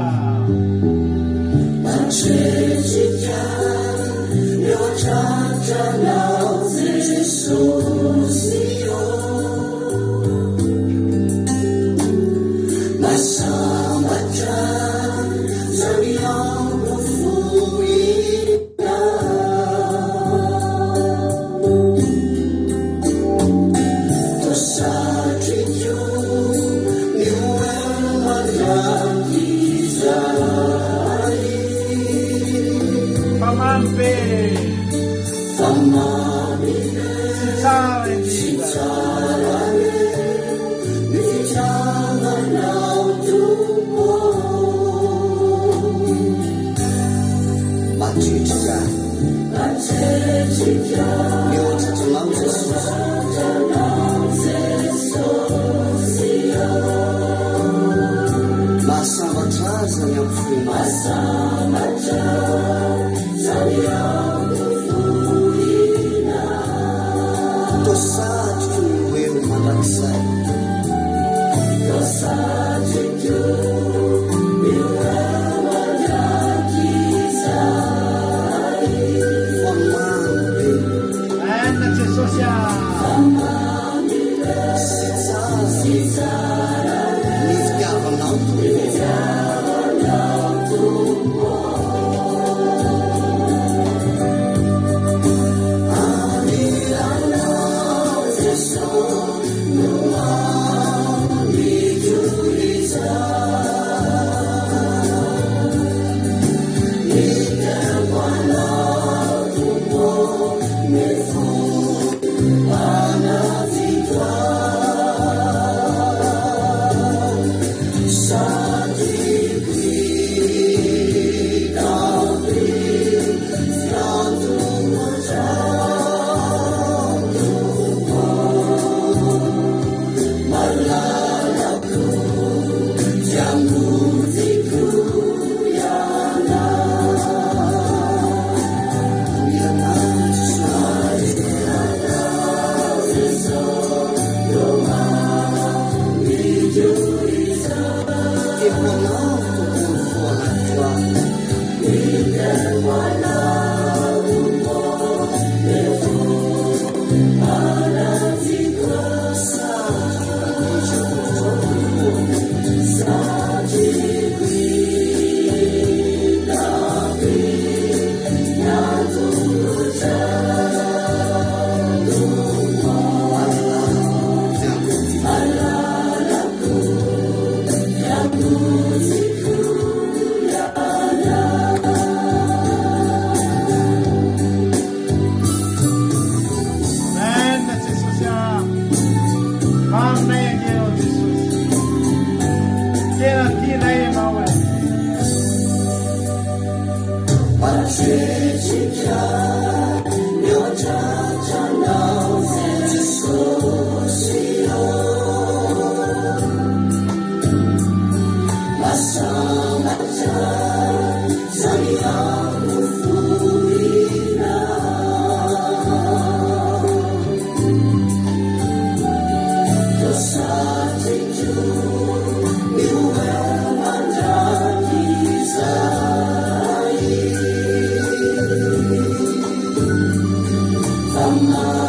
Matretsika eo an-tratranao Jesosy ô. Mahasambatra zany andro fohina. Toa satriko ny ho eo mandrakizay. Fa mamy be. Fa mamy be. Sy tsara Sy indrindra. tsara be ny fitiavanao Tompo ô. Matretsika Matretsika eo an-tratranao Jesosy. Jesosy ô. Mahasambatra ahy izany ampofoinao. Mahasambatra izany ampofoina. Toa satriko ny ho eo mandrakizay. Toa satriko ny ho eo mandrakizay. Fa mamy be. Amen Jesosy a. Fa mamy be. Sy tsara. Sy tsara Ny fitiavanao Tompo.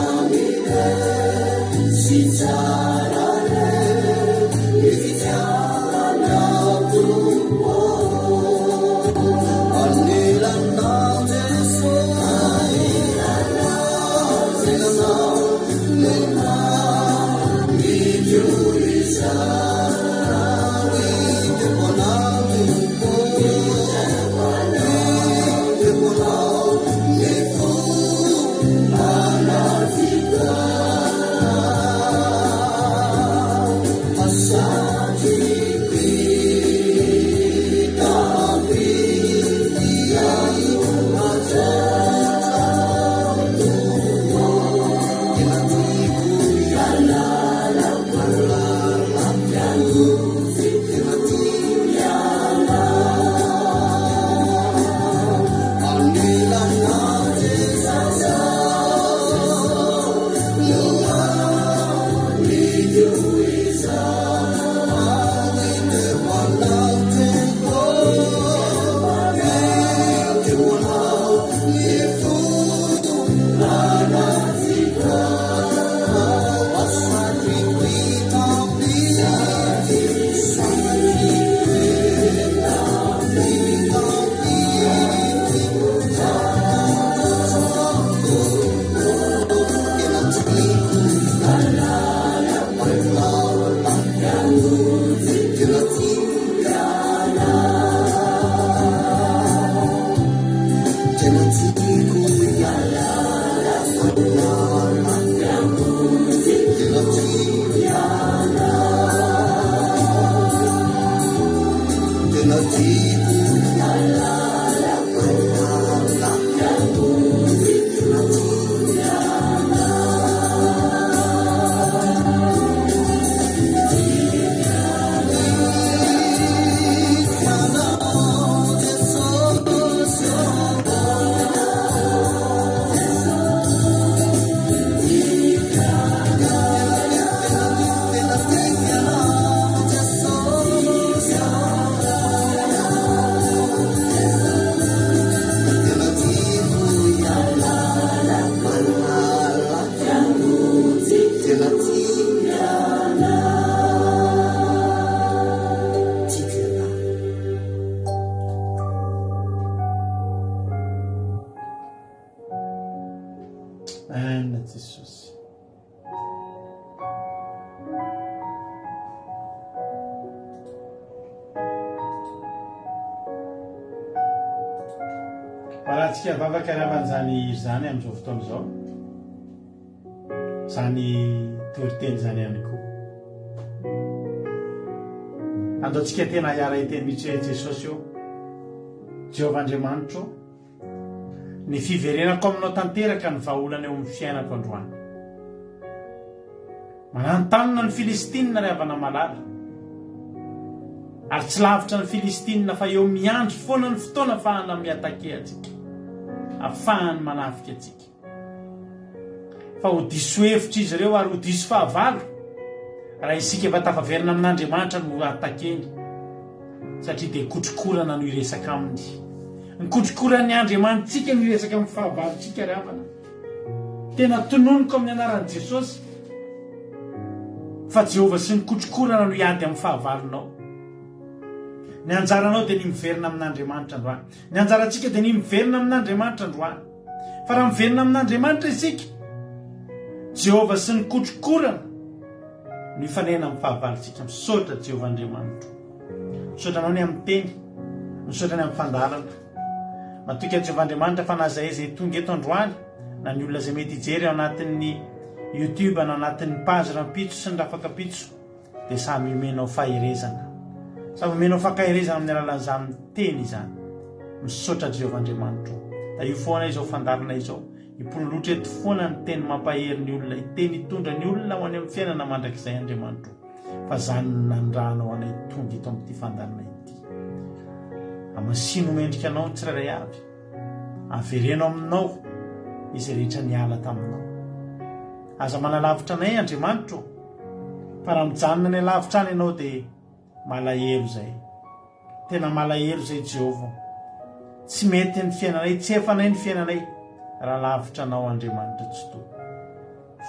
Mamy re sy tsara re ny fitiavanao Tompo ô. Anilanao Jesosy, anilanao no mamiko izany. Hideko anao Tompo, hideko anao ny fo manavita. Asatriko hitampy matratra Tompo. Tena tiako hialala malala tena tiako hiala anilanao Jesosy no mamiko izany. Hideko anao Tompo, hideko anao ny fo manavita. Asatriko hitampy, satriko hitampy tena tiako hialala malala tena tiako hiala tena tiako hiala malala tena tiako hiala tena tiako hiala malala tena tiako hiala. Tena tiako hiala, tiako hiala. Amen Jesosy. Arahantsika vavaka angamba izany hira izany amin'izao fotoana izao. Izany toriteny izany ihany koa. Andaontsika tena hiara-hiteny mihitsy hoe Jesosy ô, Jehovah Andriamanitro, ny fiverenako aminao tanteraka ny vahaolana eo amin'ny fiainako androany. Mananontanona ny Filistinina ry havana malala. Ary tsy lavitra ny Filistinina fa eo miandry foana ny fotoana afahana mi-attaquer antsika. Afahany manafika antsika. Fa ho diso hevitra izy ireo ary ho diso fahavalo raha isika efa tafaverina amin'Andriamanitra no attaquer-ny. Satria dia kotrokorana no hiresaka aminy. Ny kotrokoran'ny Andriamanitsika no hiresaka amin'ny fahavalontsika ry havana. Tena tononiko amin'ny anaran'i Jesosy fa Jehovah sy ny kotrokorana no hiady amin'ny fahavalonao. Ny anjaranao dia ny miverina amin'Andriamanitra androany. Ny anjarantsika dia ny miverina amin'Andriamanitra androany. Fa raha miverina amin'Andriamanitra isika, Jehovah sy ny kotrokorana no hifanena amin'ny fahavalontsika. Misaotra Jehovah Andriamanitro. Misaotra anao ny amin'ny teny, misaotra ny amin'ny fandaharana. Matoky an'i Jehovah Andriamanitra fa na izay izay tonga eto androany, na ny olona izay mety hijery ao anatin'ny YouTube na anatin'ny page rahampitso sy ny rafakampitso, dia samy omenao faherezana. Samy omenao fankaherezana amin'ny alalan'izany teny izany. Misaotra Jehovah Andriamanitro. Tahio foana izao fandaharana izao. Hipololotra eto foana ny teny mampahery ny olona, hiteny hitondra ny olona ho any amin'ny fiainana mandrakizay Andriamanitro. Fa izany no nanirahanao anay tonga eto amin'ity fandaharana ity. Hamasino mendrika anao ny tsirairay avy. Avereno aminao izay rehetra niala taminao. Aza manalavitra anay Andriamanitro, fa raha mijanona any alavitra any ianao dia malahelo izay. Tena malahelo izay Jehovah. Tsy mety ny fiainanay, tsy efanay ny fiainanay raha lavitra anao Andriamanitra Tsitoha.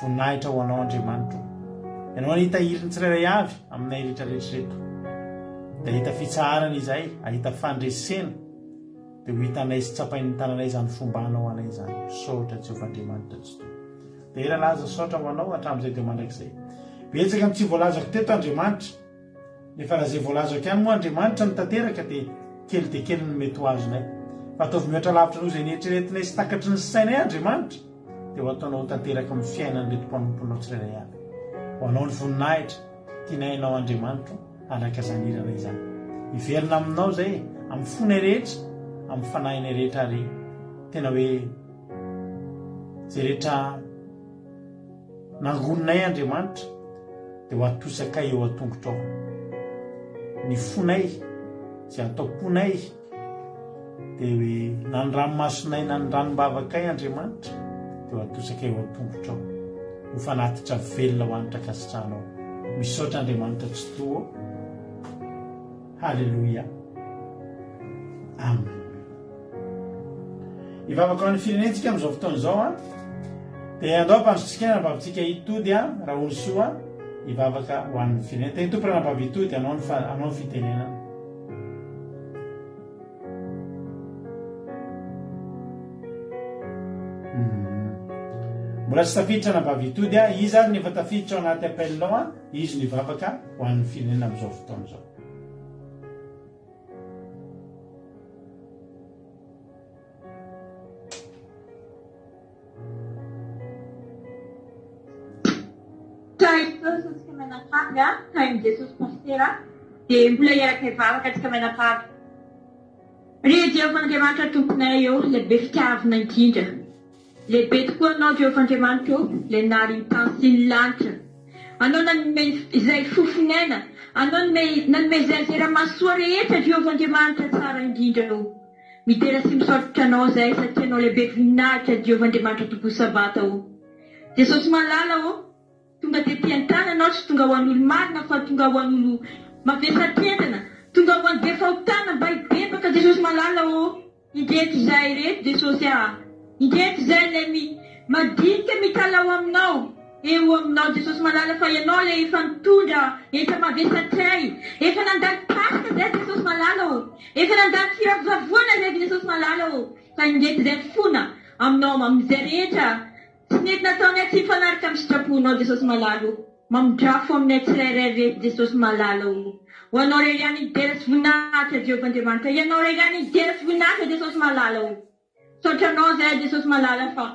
Voninahitra ho Anao Andriamanitra o. Ianao anie hitahiry ny tsirairay avy aminay rehetra rehetra ireto. Dia hahita fitsaharana izahay, hahita fandresena. Dia ho hitanay sy tsapain'ny tananay izany fombanao anay izany. Misaotra Jehovah Andriamanitra Tsitoha. Dera laza saotra ho Anao hatramin'izay dia mandrakizay. Betsaka ny tsy voalazako teto Andriamanitra. Nefa raha izay voalazako ihany moa Andriamanitra no tanteraka dia kely dia kely no mety ho azonay. Fa ataovy mihoatra lavitra noho izay neritreretinay sy takatry ny sainay Andriamanitra, dia ho ataonao ho tanteraka amin'ny fiainan'ireto mpanomponao tsirairay avy. Ho Anao ny voninahitra, tianay Ianao Andriamanitro araka izany hiranay izany. Hiverina aminao izay amin'ny fonay rehetra, amin'ny fanahinay rehetra ary tena hoe izay rehetra Nangoninay Andriamanitra dia ho atosakay eo an-tongotrao. Ny fonay izay ataom-ponay dia hoe na ny ranomasonay na ny ranom-bavakay Andriamanitra dia ho atosakay eo an-tongotrao. Ho fanatitra velona ho hanitra ankasitrahanao. Misaotra Andriamanitra Tsitoha ô. Haleloia. Amen. Hivavaka ho an'ny firenentsika amin'izao fotoana izao an. Dia andao ampandrotsika ny anabavintsika hitody an, Raholisoa hivavaka ho an'ny firenena. Teny Tompo ranabavy hitody, anao ny anao ny fitenenana. Hmm. Mbola tsy tafiditra anabavy hitody an, iza ary ny efa tafiditra ao anaty appel ao an, izy no hivavaka ho an'ny firenena amin'izao fotoana izao. Tahin'i Jesosy antsika mianakavy a, tahin'i Jesosy Pasitera dia mbola hiaraka hivavaka antsika mianakavy. Ry Jehovah Andriamanitra Tomponay ô, ilay be fitiavana indrindra. Lehibe tokoa Anao Jehovah Andriamanitra ô, ilay nahary ny tany sy ny lanitra. Anao nanome izay fofon'aina, Anao nome nanome izay izay raha mahasoa rehetra Jehovah Andriamanitra tsara indrindra ô. Midera sy misaotra Anao izahay satria Anao lehibe voninahitra Jehovah Andriamanitra Tompon'ny Sabata ô. Jesosy malala ô, tonga tety an-tany Anao tsy tonga ho an'olo-marina fa tonga ho an'olo mavesatrenana, tonga ho an'ny be fahotana mba hibebaka Jesosy malala ô. Indreto izahay ireto Jesosy ah! Indreto izahay ilay mi madinika mitalaho aminao eo aminao Jesosy malala fa ianao ilay efa nitondra enta mavesatray efa nandalo paska zay Jesosy malala ô! Efa nandalo firavoravoana zay Jesosy malala ô! Fa indreto izay mifona aminao amin'izay rehetra Tsy nety nataonay tsy mifanaraka amin'ny sitraponao Jesosy malala o! Mamindrafo aminay tsirairay re Jesosy malala o! Ho Anao irery ihany ny dera sy voninahitra Jehovah Andriamanitra Ianao irery ihany ny dera sy voninahitra Jesosy malala o! Misaotra Anao zahay Jesosy malala fa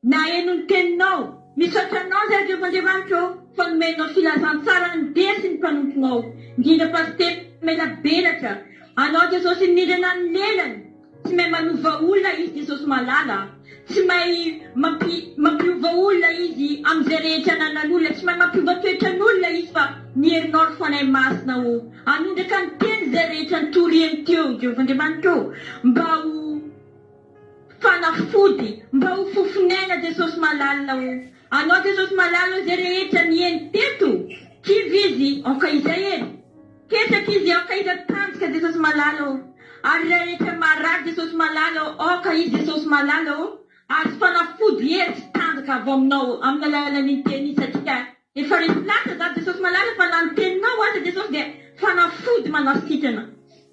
naheno ny teninao Misaotra Anao zahay Jehovah Andriamanitra o fa nomenao filazantsara ny dia sy ny mpanomponao indrindra Pasitera mamelabelatra Anao Jesosy nindrana ny lelany Tsy mahay manova olona izy Jesosy malala a! Tsy mahay mampi mampiova olona izy amin'izay rehetra ananan'olona, tsy mahay mampiova toetran'olona izy fa ny herinao ry Fanahy Masina ô! Hanondraka ny teny izay rehetra nitoriany teo Jehovah Andriamanitra ô! Mba ho fanafody, mba ho fofon'aina Jesosy malala ô! Anao Jesosy malala ô izay rehetra niheno teto, kivy izy, aoka izay e! Ketraka izy aoka izy hatanjaka Jesosy malala ô! Ary raha rehetra marary Jesosy malala ô aoka izy Jesosy malala ô azo fanafody hery sy tanjaka avy aminao amin'ny alalan'iny teny iny satria efa resy lahatra za Jesosy malala fa na ny teninao aza Jesosy dia fanafody manasitrana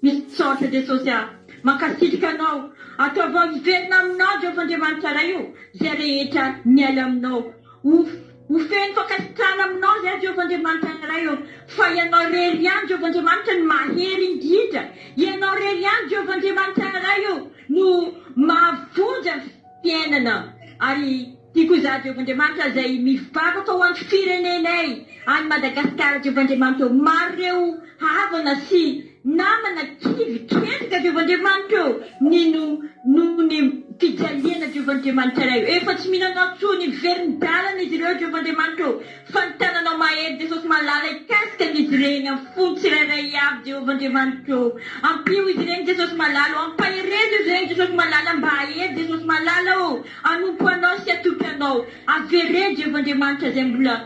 misaotra Jesosy ah mankasitraka anao ataovy ao hiverina aminao Jehovah Andriamanitra Ray ô izay rehetra miala aminao Ho ho feno fankasitrahana aminao izahay, Jehovah Andriamanitra Ray ô, fa Ianao irery ihany, Jehovah Andriamanitra, no mahery indrindra. Ianao irery ihany, Jehovah Andriamanitra Ray ô, no mahavonjy amin'ny fiainana. Ary tiako izaho, Jehovah Andriamanitra, izay mivavaka ho an'ny firenenay any Madagasikara, Jehovah Andriamanitra ô. Maro ireo havana sy Namana kivy ketraka Jehovah Andriamanitra ô nino noho ny fijaliana Jehovah Andriamanitra Ray ô efa tsy mino anao tsony miverin dalana izy ireo Jehovah Andriamanitra ô fa ny tananao mahery Jesosy malala hikasika an izy ireny am fony tsirairay avy Jehovah Andriamanitra ô ampio izy ireny Jesosy malala ô ampaherezo izy ireny Jesosy malala mba hahery Jesosy malala ô hanompo anao sy hatoky anao avereno Jehovah Andriamanitra izay mbola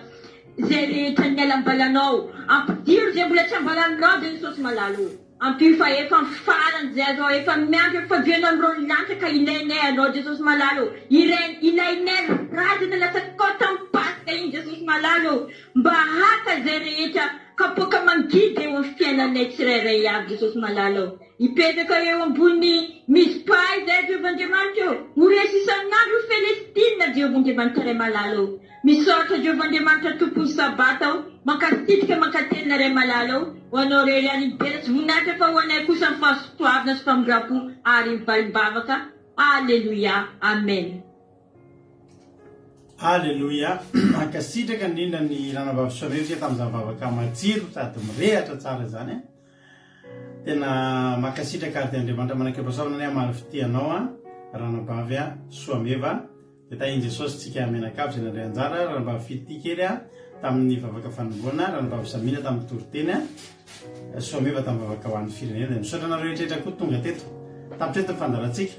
Izay rehetra niala am-balanao, ampidiro izay mbola tsy am-balanao Jesosy malala o! Ampio fa efa ny farany izay azao, efa miandry efa faviana amin'ireo ny lanitra ka ilainay anao Jesosy malala o! Irain ilainay razana latsakao tamin'ny Paska. Jesosy malala ô, mba haka izay rehetra kapoaka mangidy eo amin'ny fiainanay tsirairay avy Jesosy malala ô. Hipetraka eo ambony Mizpa izahay Jehovah Andriamanitra ô, ho resy isan'andro ny Felestina Jehovah Andriamanitra Ray malala ô. Misaotra Jehovah Andriamanitra Tompon'ny Sabata ô, mankasitrika mankatelina Ray malala ô, ho Anao irery ihany ny dera sy voninahitra fa ho anay kosa ny fahasoavana sy famindrampo ary ny valim-bavaka. Aleloia Amen. Aleloia! Mankasitraka indrindra ny Ranabavy Soavevitra tamin'izany vavaka matsiro sady mirehatra tsara izany. Tena mankasitraka ary dia Andriamanitra manan-kerim-pahasoavana anie hamaly fitia anao an, Ranabavy Soameva. Dia tahin'i Jesosy tsika mianakavy izay nandray anjara, Ranabavy Fitia kely tamin'ny vavaka fanomboana, Ranabavy Samina tamin'ny toriteny, Soameva tamin'ny vavaka ho an'ny firenena. Dia misaotra anareo rehetra koa tonga teto. Tapitra eto ny fandaharantsika.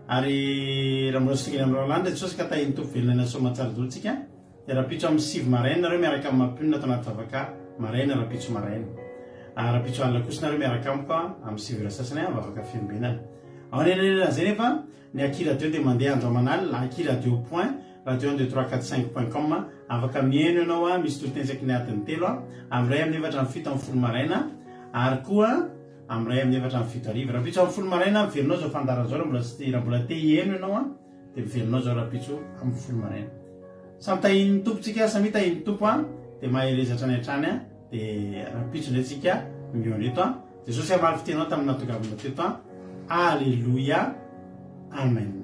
Ary raha mbola tsy tonga eny amin'ny rahalahy Jesosy ka tahin'ny Tompo velona aina soamantsara daholo tsika. Dia rahampitso amin'ny 9 maraina nareo miaraka amin'ny mampionona ato anaty vavaka maraina rahampitso maraina. Ary rahampitso alina kosa nareo miaraka amiko amin'ny 9 ora sasany vavaka fiambenana. Ao anelanelan'izay nefa Ny Aky Radio dia mandeha andro aman'alina, aky radio point radio un deux trois quatre cinq point com, afaka mihaino ianao a, misy toriteny isaky ny adiny telo a, amin'ny iray amin'ny efatra amin'ny fito amin'ny folo maraina ary koa amin'ny iray amin'ny efatra amin'ny fito hariva. Rahampitso amin'ny folo maraina miverina ao izao fandaharana izao raha mbola tsy raha mbola te hihaino ianao a, dia miverina ao izao rahampitso amin'ny folo maraina. Samy tahian'ny Tompo tsika, samia tahian'ny Tompo a, dia mahereza hatrany hatrany a, dia rahampitso indray tsika mihaona eto a. Jesosy hamaly fitia anao tamin'ny nahatongavana teto an. Aleloia. Amen.